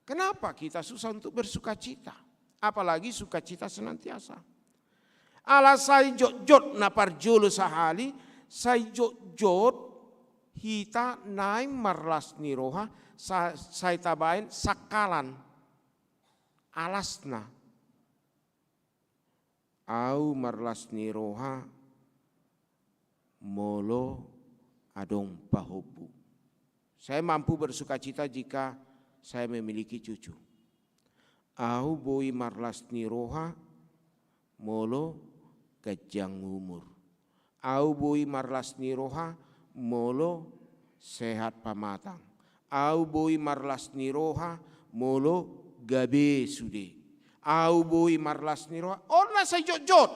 Kenapa kita susah untuk bersukacita? Apalagi sukacita senantiasa. Ala sai jotjot, na parjolo sahali, sai jotjot hita naeng marlas ni roha, sa-, sai tabaen sangkalan. Alasna. Au marlas ni roha molo adong pahompu. Saya mampu bersukacita jika saya memiliki cucu. Au boi marlas ni roha molo ganjang umur. Au boi marlas ni roha molo sehat pamatang. Au boi marlas ni roha molo gabe sude. Au boi marlas ni roha. On na sai jotjot.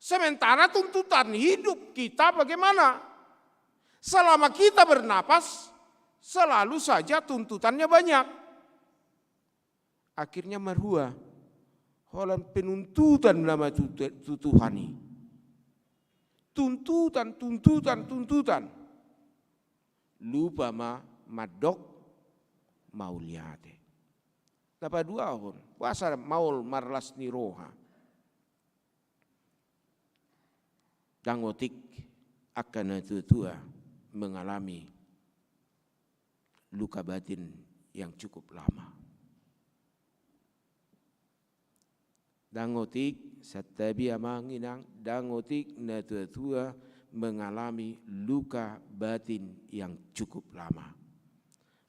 Sementara tuntutan hidup kita bagaimana? Selama kita bernapas, selalu saja tuntutannya banyak. Akhirnya marhua, holan penuntutan nama tu, tu Tuhan i. Tuntutan, tuntutan, tuntutan. Lupa ma mandok mauliate. Na paduahon, boasa maol marlas ni roha? Ndang otik angka natuatua mengalami luka batin yang cukup lama. Ndang otik, santabi amang inang, ndang otik natuatua mengalami luka batin yang cukup lama.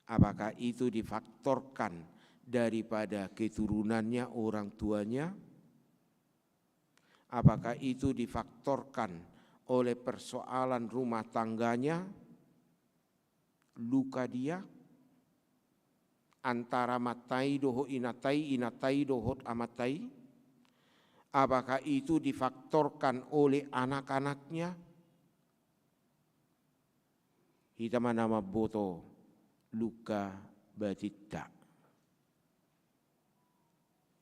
Apakah itu difaktorkan daripada keturunannya, orang tuanya? Apakah itu difaktorkan oleh persoalan rumah tangganya? Luka dia antara amanta i dohot inanta i, inanta i dohot amanta i? Apakah itu difaktorkan oleh anak-anaknya? Hita ma na mamboto luka batinta.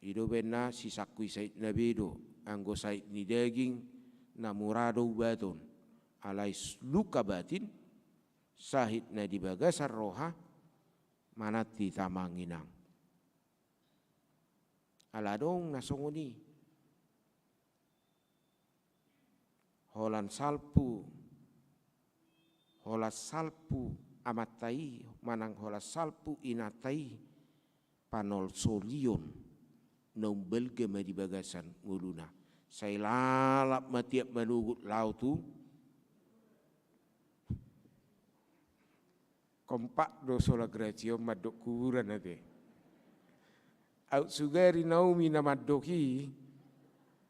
I do umbahen na sisangkui sahit na be do, anggo sahit ni daging na mura do ubaton, alai s-, luka batin, sahit na di bagasan roha, manat hita amang inang. Ala adong na songon i. Holan salpu, holan salpu amanta i, manang holan salpu inanta i, panolsolion na umbalga ma di bagasan ngoluna. Sai lalap ma tiap manogot laho tu Kompak do Sola Gratia on mandok kuburan ate. Aut sugari Naomi na mandok i,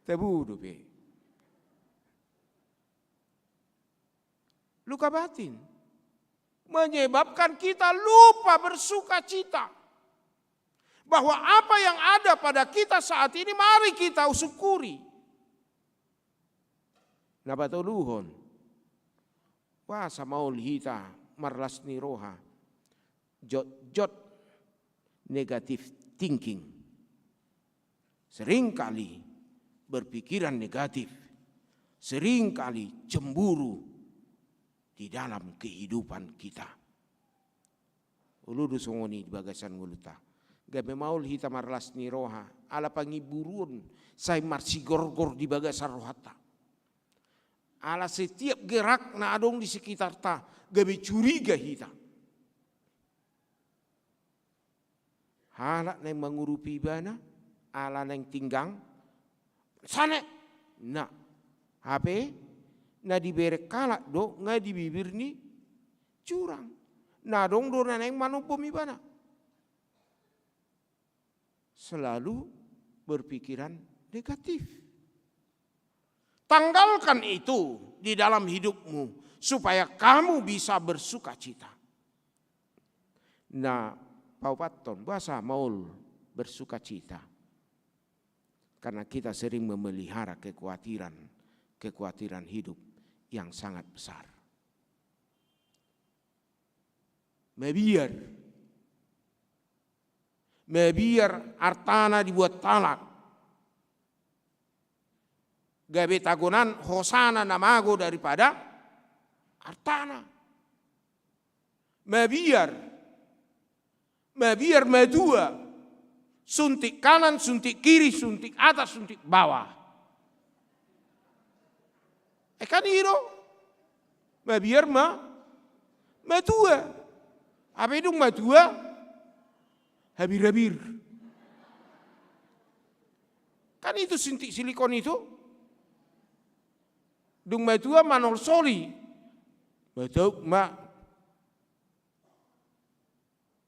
tabo dope. Luka batin menyebabkan kita lupa bersukacita. Bahwa apa yang ada pada kita saat ini, mari kita syukuri. Na patoluhon, boasa maol hita marlas ni roha? Jotjot negative thinking. Seringkali berpikiran negatif, seringkali cemburu di dalam kehidupan kita. Olo do songon i di bagasan ngolunta. Gabe maol hita marlas ni roha, ala pangiburuon sai marsigorgor di bagasan rohanta. Ala setiap gerak na adong di sekitarta, gabe curiga hita. Halak naeng mangurupi ibana, ala naeng tinggang, sane, na, hape na dibereng halak do nga di bibir ni jurang. Na adong do na naeng manombom ibana. selalu berpikiran negatif. Tanggalkan itu di dalam hidupmu supaya kamu bisa bersukacita. Na paopathon, boasa maol bersukacita? Karena kita sering memelihara kekhawatiran, kekhawatiran hidup yang sangat besar. Mabiar. Mabiar artana dibuat halak. Gabe tagonan hosana na mago daripada artana. Mabiar. Mabiar matua. Suntik kanan, suntik kiri, suntik atas, suntik bawah. Eh, kan i do. Mabiar ma, matua. Hape dung matua, habir-habir. Kan itu suntik silikon itu. Dung matua manolsoli. Matauk ma.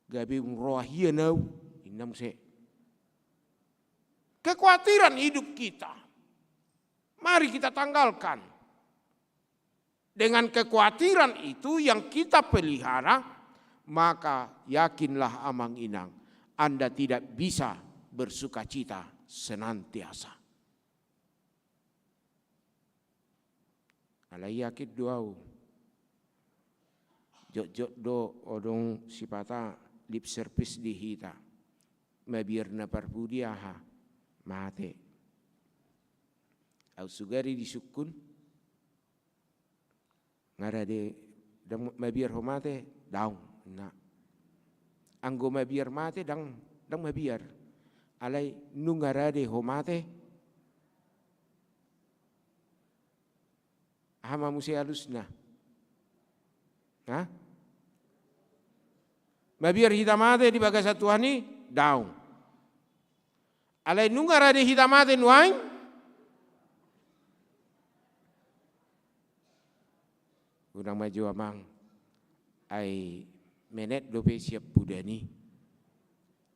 Gabe umroha hian au, ninna muse. Kekhawatiran hidup kita. Mari kita tanggalkan. Dengan kekhawatiran itu yang kita pelihara, maka yakinlah amang inang, Anda tidak bisa bersukacita senantiasa. Alai yakin do au. Jotjot do adong sipata lip service di hita. Mabiar na parpudi aha? Mate. Au sugari disungkun. Nga rade, ndang mabiar ho mate, daong. Na. Anggo mabiar mate, ndang, ndang mabiar. Alai nunga rade ho mate, aha ma muse alusna? Ha? Mabiar hita mate di bagasan Tuhan i, daong. Alai nunga rade hita mate nuaeng. Unang ma jo amang. Ai menet dope siampudan i.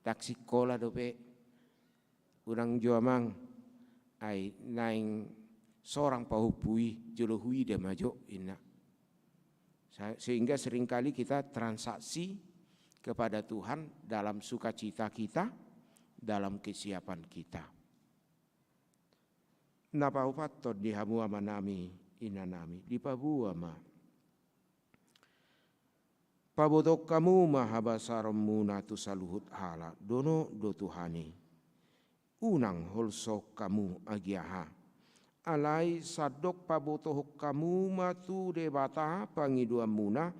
Ndang sikola dope. Unang jo amang, ai naeng sorang pahompu i, jolo huida ma jo, inna. Sa-, sehingga seringkali kita transaksi kepada Tuhan dalam sukacita kita, dalam kesiapan kita. Na paopathon di hamu amanami, inanami, dipaboa ma. Pabotohon hamu ma habasaronmuna tu saluhut halak, donok do Tuhan i. Unang holsohon hamu agia aha. Alai sandok pabotohon hamu ma tu Debata pangidoanmuna,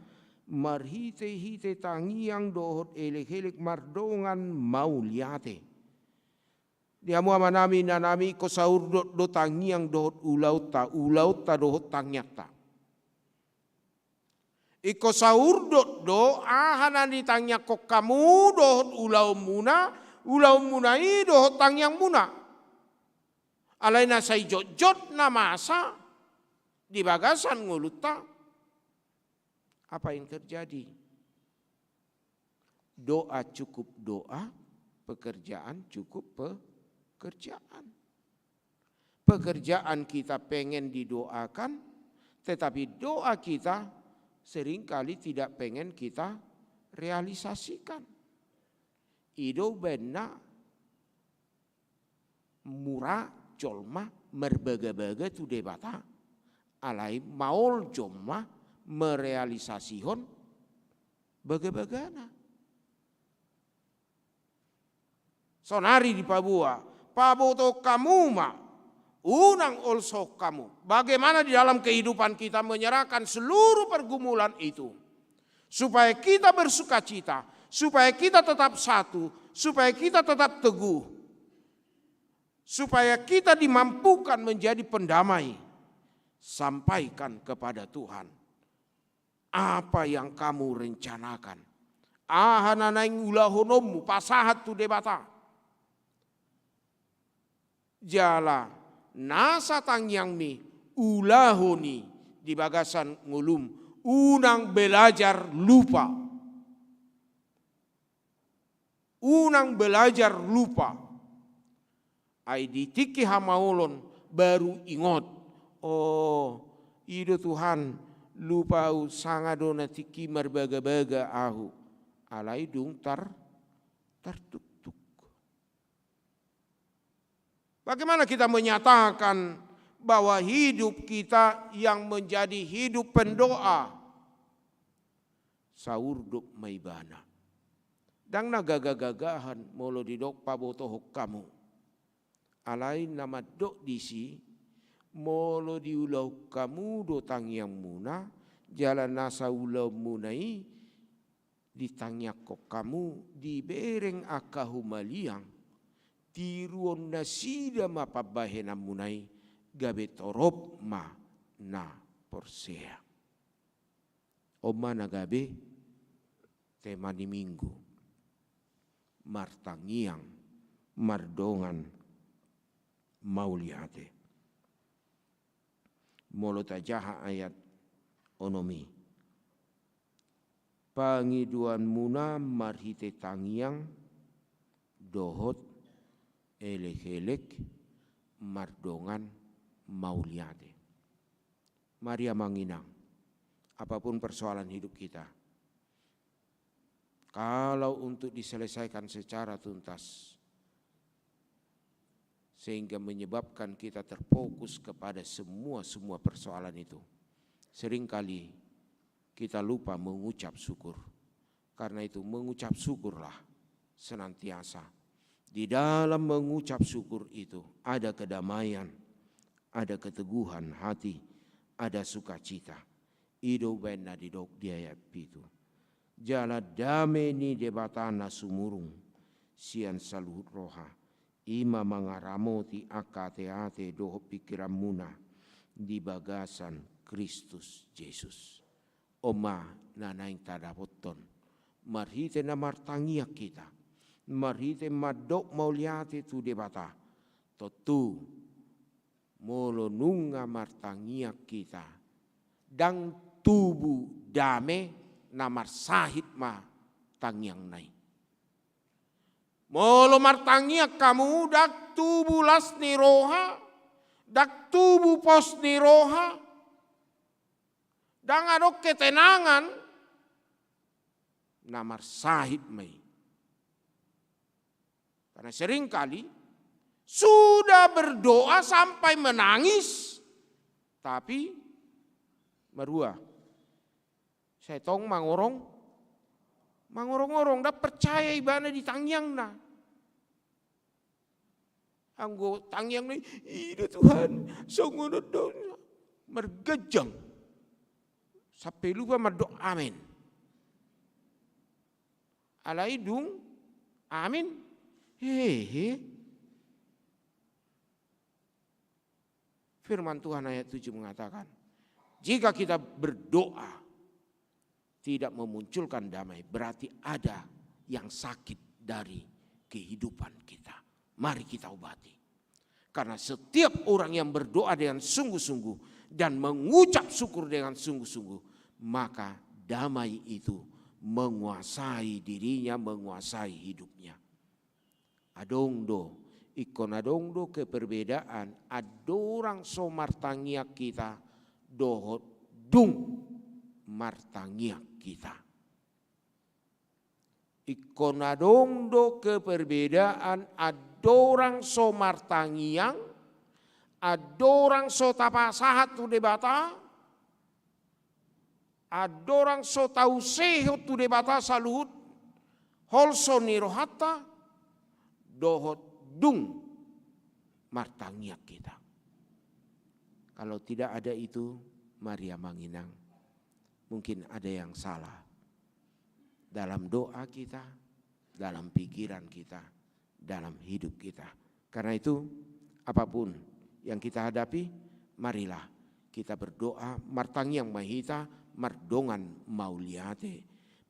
marhitehite tangiang dohot elekelek mardongan mauliate. Di hamu amanami, inanami, ingkon saurdot do tangiang dohot ulaonta, ulaonta dohot tangiangta. Ingkon saurdot do aha na nitangiangkon hamu dohot ulaonmuna, ulaonmuna i dohot tangiangmuna. Alai na sai jotjot na masa di bagasan ngolunta, apa yang terjadi? Doa cukup doa, pekerjaan cukup pekerjaan. Pekerjaan kita pengen didoakan, tetapi doa kita seringkali tidak pengen kita realisasikan. I do umbahen na mura jolma marbagabaga tu Debata, alai maol jolma merealisasihon bagabagana. Saonari dipaboa, pabotohon hamu ma, unang holsohon hamu. Bagaimana di dalam kehidupan kita menyerahkan seluruh pergumulan itu, supaya kita bersukacita, supaya kita tetap satu, supaya kita tetap teguh, supaya kita dimampukan menjadi pendamai. Sampaikan kepada Tuhan apa yang kamu rencanakan. Aha na naeng ulahononmu, pasahat tu Debata. Jala nasa tangiangmi ulahon i di bagasan ngolum, unang belajar lupa. Unang belajar lupa. Ai di tingki hamaolon baru ingot, oh, i do Tuhan, lupa ahu, sanga do na tingki marbagabaga ahu, alai dung tar-, tartuktuk. Bagaimana kita menyatakan bahwa hidup kita yang menjadi hidup pendoa? Saurdot ma ibana. Ndang na gagah-gagahan molo didok pabotohon hamu. Alai na mandok disi, molo diulahon hamu do tangiangmuna, jala nasa ulaonmuna i ditangiangkon hamu, dibereng angka humaliang, tiruon nasida ma pambahenanmuna i, gabe torop ma na porsea. On ma na gabe tema ni Minggu, martangiang mardongan mauliate. Molo tajaha ayat onom i, pangidoanmuna marhite tangiang dohot elek-elek mardongan mauliate. Mari amang inang, apapun persoalan hidup kita, kalau untuk diselesaikan secara tuntas, sehingga menyebabkan kita terfokus kepada semua-semua persoalan itu, seringkali kita lupa mengucap syukur. Karena itu, mengucap syukurlah senantiasa. Di dalam mengucap syukur itu ada kedamaian, ada keteguhan hati, ada sukacita. I do umbahen na didok di ayat pitu. Jala dame ni Debata na sumurung sian saluhut roha, i ma mangaramoti angka ateate dohot pingkiranmuna di bagasan Kristus Jesus. On ma na naeng tadapothon marhite na martangiang hita, marhite mandok mauliate tu Debata. Tontu, molo nunga martangiang hita, ndang tubu dame, na marsahit ma tangiangna i. Molo martangiang hamu, ndang tubu las ni roha, ndang tubu pos ni roha, ndang adong ketenangan, na marsahit ma i. Karena seringkali sudah berdoa sampai menangis, tapi marua, sai tong mangorong, mangorong-orong, ndang percaya ibana di tangiangna. Anggo tangiangna i, i do Tuhan, songon on do, marganjang. Sampe lupa mandok amen. Alai dung amen, hehe. Firman Tuhan ayat tujuh mengatakan, jika kita berdoa tidak memunculkan damai, berarti ada yang sakit dari kehidupan kita. Mari kita obati. Karena setiap orang yang berdoa dengan sungguh-sungguh dan mengucap syukur dengan sungguh-sungguh, maka damai itu menguasai dirinya, menguasai hidupnya. Adong do, ingkon adong do keperbedaan andorang so martangiang hita dohot dung martangiang hita. Ingkon adong do keperbedaan andorang so martangiang, andorang so tapasahat tu Debata, andorang so tausehon tu Debata saluhut holso ni rohanta, dohot dung martangiang hita. Kalau tidak ada itu, mari amang inang, mungkin ada yang salah dalam doa kita, dalam pikiran kita, dalam hidup kita. Karena itu, apapun yang kita hadapi, marilah kita berdoa, martangiang ma hita mardongan mauliate,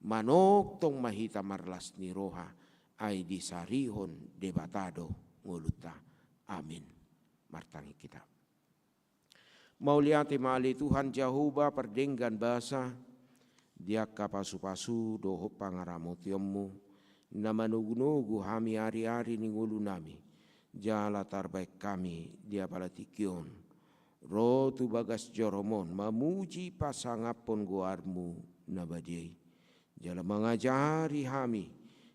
manongtong ma hita marlas ni roha, ai disarihon Debata do ngolunta. Amin. Martangiang hita. Mauliate ma ale Tuhan Jahowa pardenggan basa, di angka pasupasu dohot pangaramotionmu, na manogunogu hami ariari ni ngolunami, Jala tarbaen hami di apala tingki on ro tu bagas joroMon mamuji pasangaphon goarMu na badia i. Jala mangajari hami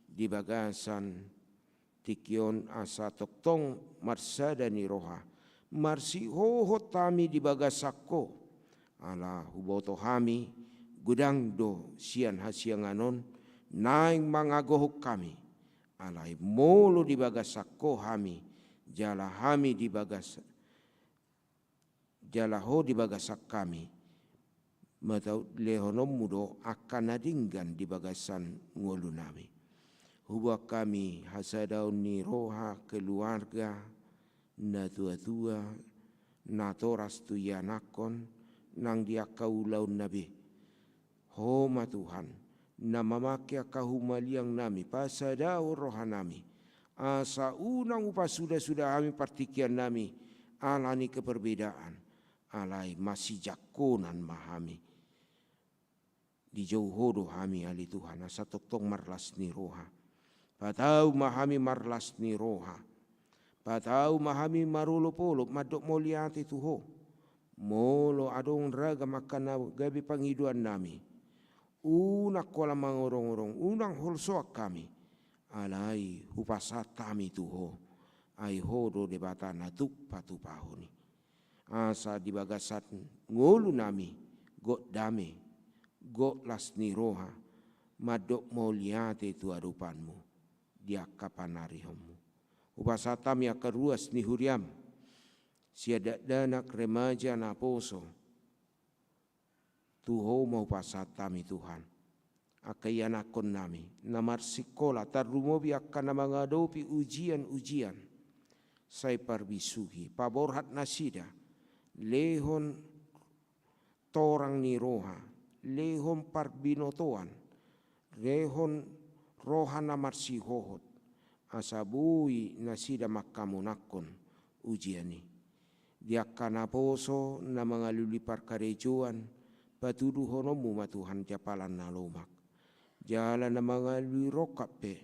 di bagasan tingki on asa tongtong marsada ni roha, marsihohot hami di bagasan Ho. Ala huboto hami godang do sian hasiangan on naeng mangagohon hami. Alai molo di bagasan Ho hami, jala hami di bagas, jala Ho di bagasan hami, mataut lehononMu do angka na denggan di bagasan ngolunami. Huboan hami hasadaon ni roha keluarga, natuatua, natoras tu ianakhon, nang di angka ulaonna be. Ho ma Tuhan, na mamangke angka humaliangnami, pasadahon rohanami, asa unang hupasudasuda hami partingkiannami ala ni keperbedaan, alai masijangkonan ma hami. Dijou Ho do hami ale Tuhan, asa tongtong marlas ni roha. Patau ma hami marlas ni roha. Patau ma hami marolopolop mandok mauliate tu Ho. Molo adong ragam angka na gabe pangidoannami, unang holan mangorongorong, unang holsoan hami. Alai hupasahat hami tu Ho. Ai Ho do Debata na tuk patupahon i. Asa di bagasan ngolunami, gok dame, gok las ni roha, mandok mauliate tu adopanMu di angka panarihonMu. Hupasahat hami angka ruas ni huriaM, sian dakdanak, remaja, naposo, tu Ho ma hupasahat hami Tuhan. Angka ianakhonnami na marsikola, tarlumobi angka na mangadopi ujian-ujian, sai parbisuhi, paborhat nasida, lehon torang ni roha, lehon parbinotoan, lehon roha na marsihohot, asa boi nasida mangkamonangkon ujian i. Di angka naposo na mangalului parkarejoan, patuduhononMu ma Tuhan di apala na lomak. Jala na mangalului rongkap pe,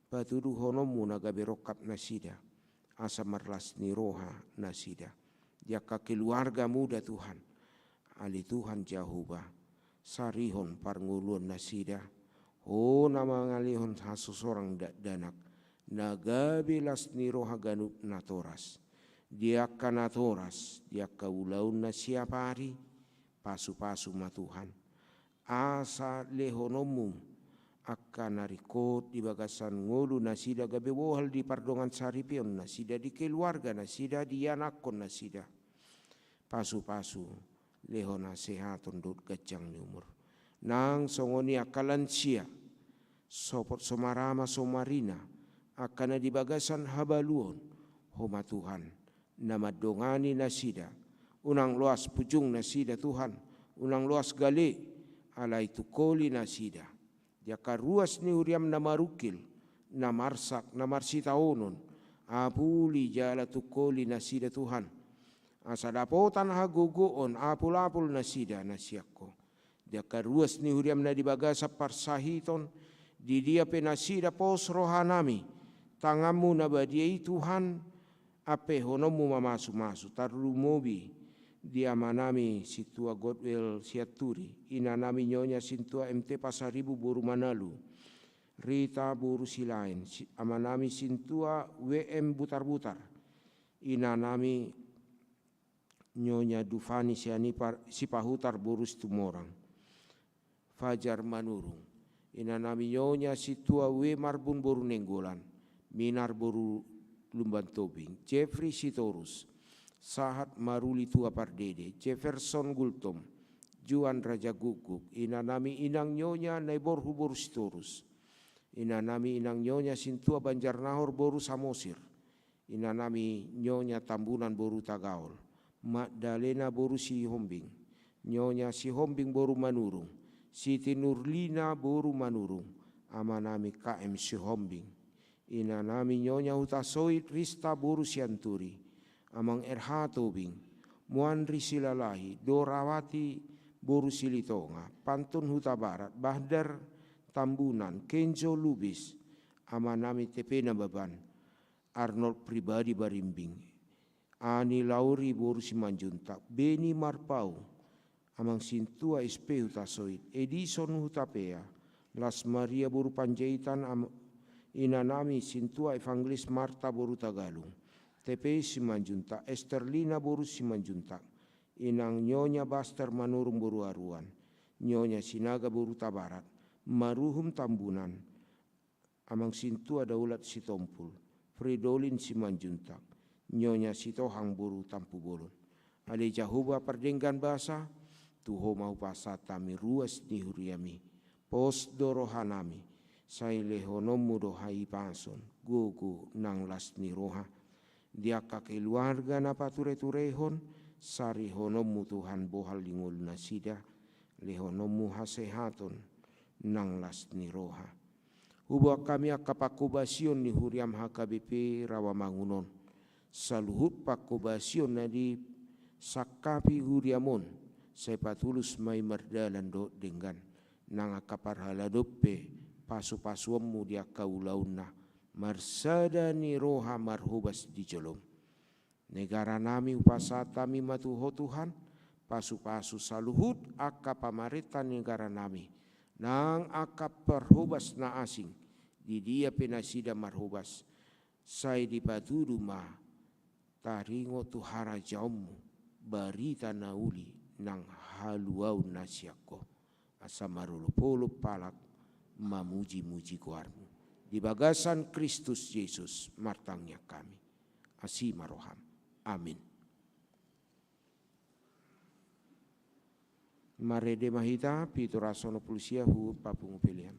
patuduhononMu na gabe rongkap nasida, asa marlas ni roha nasida. Di angka keluarga muda Tuhan, ale Tuhan Jahowa, sarihon parngoluon nasida, Ho na mangalehon hasosorang dakdanak, na gabe las ni roha ganup natoras. Di angka natoras, di angka ulaonna siap ari, pasupasu ma Tuhan. Asa lehononMu angka na ringkot di bagasan ngolu nasida gabe bohal di pardongan saripeon nasida, di keluarga nasida, di ianakhon nasida. Pasupasu, lehon hasehaton dohot ganjang ni umur. Nang songon i angka lansia, sopot somarama somarina, angka na di bagasan habaluon, Ho ma Tuhan, na mandongani nasida, unang loas pujung nasida Tuhan, unang loas gale, alai tungkoli nasida. Di angka ruas ni huriaM na marungkil, na marsak, na marsitaonon, apuli jala tungkoli nasida Tuhan. Asa dapotan hagogoon apulapul nasida na sian Ho. Di angka ruas ni huriaM na di bagasan parsahiton, di dia pe nasida pos rohanami, tanganMu na badia i Tuhan, ampehononMu ma masumasu, tarlumobi di amanami Sintua Godwel Sianturi, inanami Nyonya Sintua M T Pasaribu boru Manalu, Rita boru Silaen, si-, amanami Sintua W M Butarbutar, inanami Nyonya Dufani Sianipar-, Sipahutar boru Situmorang. Fajar Manurung. Inanami Nyonya Sintua W Marbun boru Nainggolan, Minar boru Lumban Tobing, Jeffrey Sitorus, Sahat Maruli Tua Pardede, Jefferson Gultom, Juan Raja Gukguk, inanami Inang Nyonya Naiborhu boru Sitorus, inanami Inang Nyonya Sintua Banjarnahor boru Samosir, inanami Nyonya Tambunan boru Tagaol, Magdalena boru Sihombing, Nyonya Sihombing boru Manurung, Siti Nurlina boru Manurung, amanami K M Sihombing, inanami Nyonya Hutasoit Rista boru Sianturi, amang R H Tobing, Muanri Silalahi, Dorawati boru Silitonga, Pantun Hutabarat, Bahdar Tambunan, Kenjo Lubis, amanami T P Nababan, Arnold Pribadi Barimbing, Ani Lauri boru Simanjuntak, Beni Marpaung, Amang Sintua S P Hutasoit, Edison Hutapea, Las Maria boru Panjaitan, am-, inanami Sintua Evangelis Marta boru Tagalung, T P Simanjuntak, Esterlina boru Simanjuntak, Inang Nyonya Baster Manurung boru Aruan, Nyonya Sinaga boru Tabarat, Maruhum Tambunan, Amang Sintua Daulat Sitompul, Fridolin Simanjuntak, Nyonya Sitohang boru Tampubolon. Ale Jahowa pardenggan basa, tu Ho ma hupasahat hami ruas ni huriami, pos do rohanami, sai lehononmu do hahipason, gogo nang las ni roha. Di angka keluarga na patureturehon, sarihononmu Tuhan bohal ni ngolunasida, lehononmu hasehaton nang las ni roha. Huboan hami angka panghobasion ni huriam H K B P Rawamangun on. Saluhut panghobasion na disangkapi huriam on, sai patulus ma i mardalan dohot denggan. Nang angka parhalado pe, pasupasuonmu di angka ulaonna, marsada ni roha marhobas di jolom. Negaranami hupasahat hami ma tu Ho Tuhan, pasupasu saluhut angka pamarenta negaranami, nang angka parhobas na asing, di dia pe nasida marhobas, sai dipatudu ma taringot tu harajaonmu, barita na uli nang haluaon na sian Ho. Asa marolopolop halak mamujimuji goarmu. Di bagasan Kristus Jesus martangiang hami. Asi ma roham. Amin. Marende ma hita, pitu ratus onom pulu sia, huhut papungu pelean.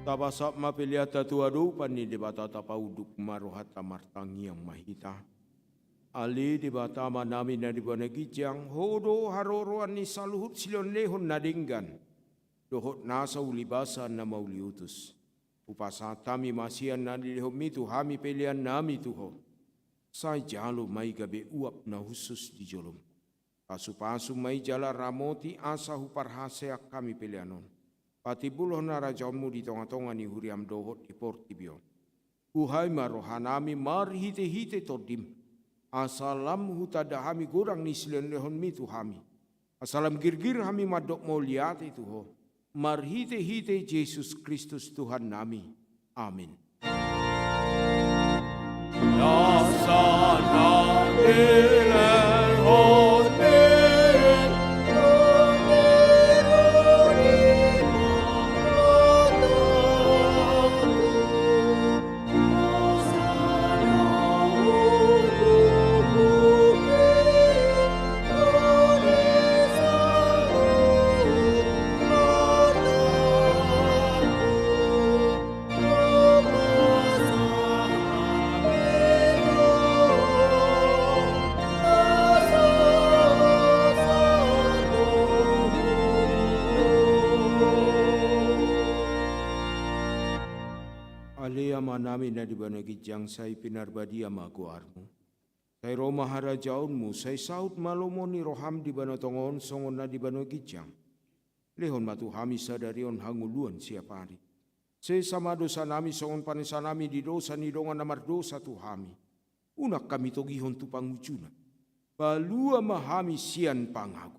Tapasahat ma peleanta tu adopan ni Debata, tapaunduk ma rohanta, martangiang ma hita. Ale Debata Amanami na di banua ginjang, Ho do haroroan ni saluhut silehonlehon na denggan dohot nasa ulibasa na mauliutus. Hupasahat hami ma sian na nilehonMi tu hami peleannami tu Ho. Sai jalo ma i gabe uap na hushus di jolom. Pasupasu ma i jala ramoti asa huparhaseang hami pelean on. Patimbulhon harajaonMu di tongatonga ni huriaM dohot di portibi on. Buhai ma rohanami marhitehite TondiM, asa lam hutanda hami godang ni silehonlehonMi tu hami. Asa lam girgir hami mandok mauliate tu Ho. Marhitehite Jesus Kristus Tuhannami. Amin. Ale Amanami na di banua ginjang, sai pinarbadia ma goarMu. Sai ro ma harajaonMu, sai saut ma lomo ni rohaM di banua tonga on songon na di banua ginjang. Lehon ma tu hami sadari on hangoluan siapari. Sesa ma dosanami songon panesanami di dosa ni dongan na mardosa tu hami. Unang hami togihon tu pangujuna. Palua ma hami sian pangago.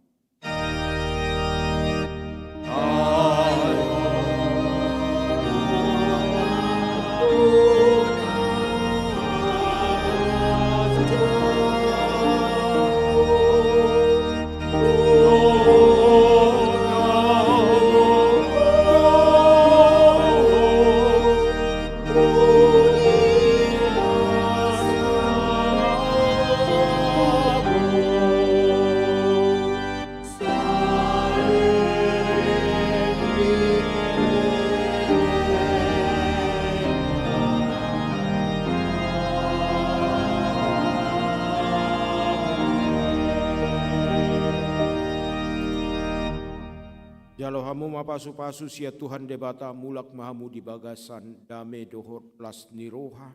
Jalo hamu ma pasupasu sian Tuhan Debata, mulak ma hamu di bagasan dame dohot las ni roha.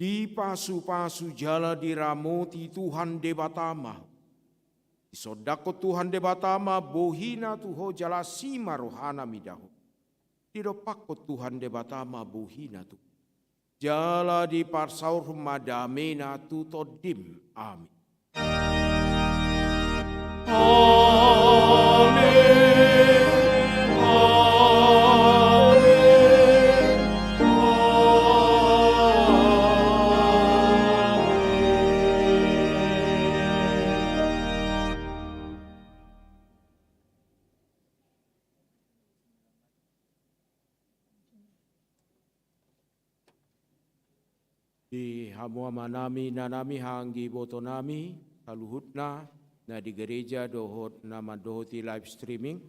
Dipasupasu jala diramoti Tuhan Debata ma ho. Disondangkon Tuhan Debata ma bohiNa tu ho jala asi ma rohaNa mida ho. Didompakkon Tuhan Debata ma bohiNa tu ho. Jala diparsaorhon ma dameNa tu tondim. Amin. Di hamu amanami, inanami, anggi ibotonami saluhutna, na di gereja dohot na mandohoti live streaming,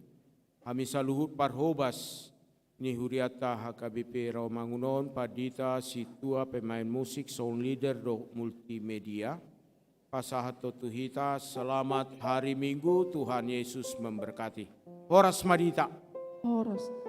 hami saluhut parhobas ni hurianta H K B P Rawamangun on, pandita, sintua, pemain musik, sound leader dohot multimedia, pasahathon tu hita selamat hari Minggu, Tuhan Yesus memberkati. Horas ma di hita. Horas.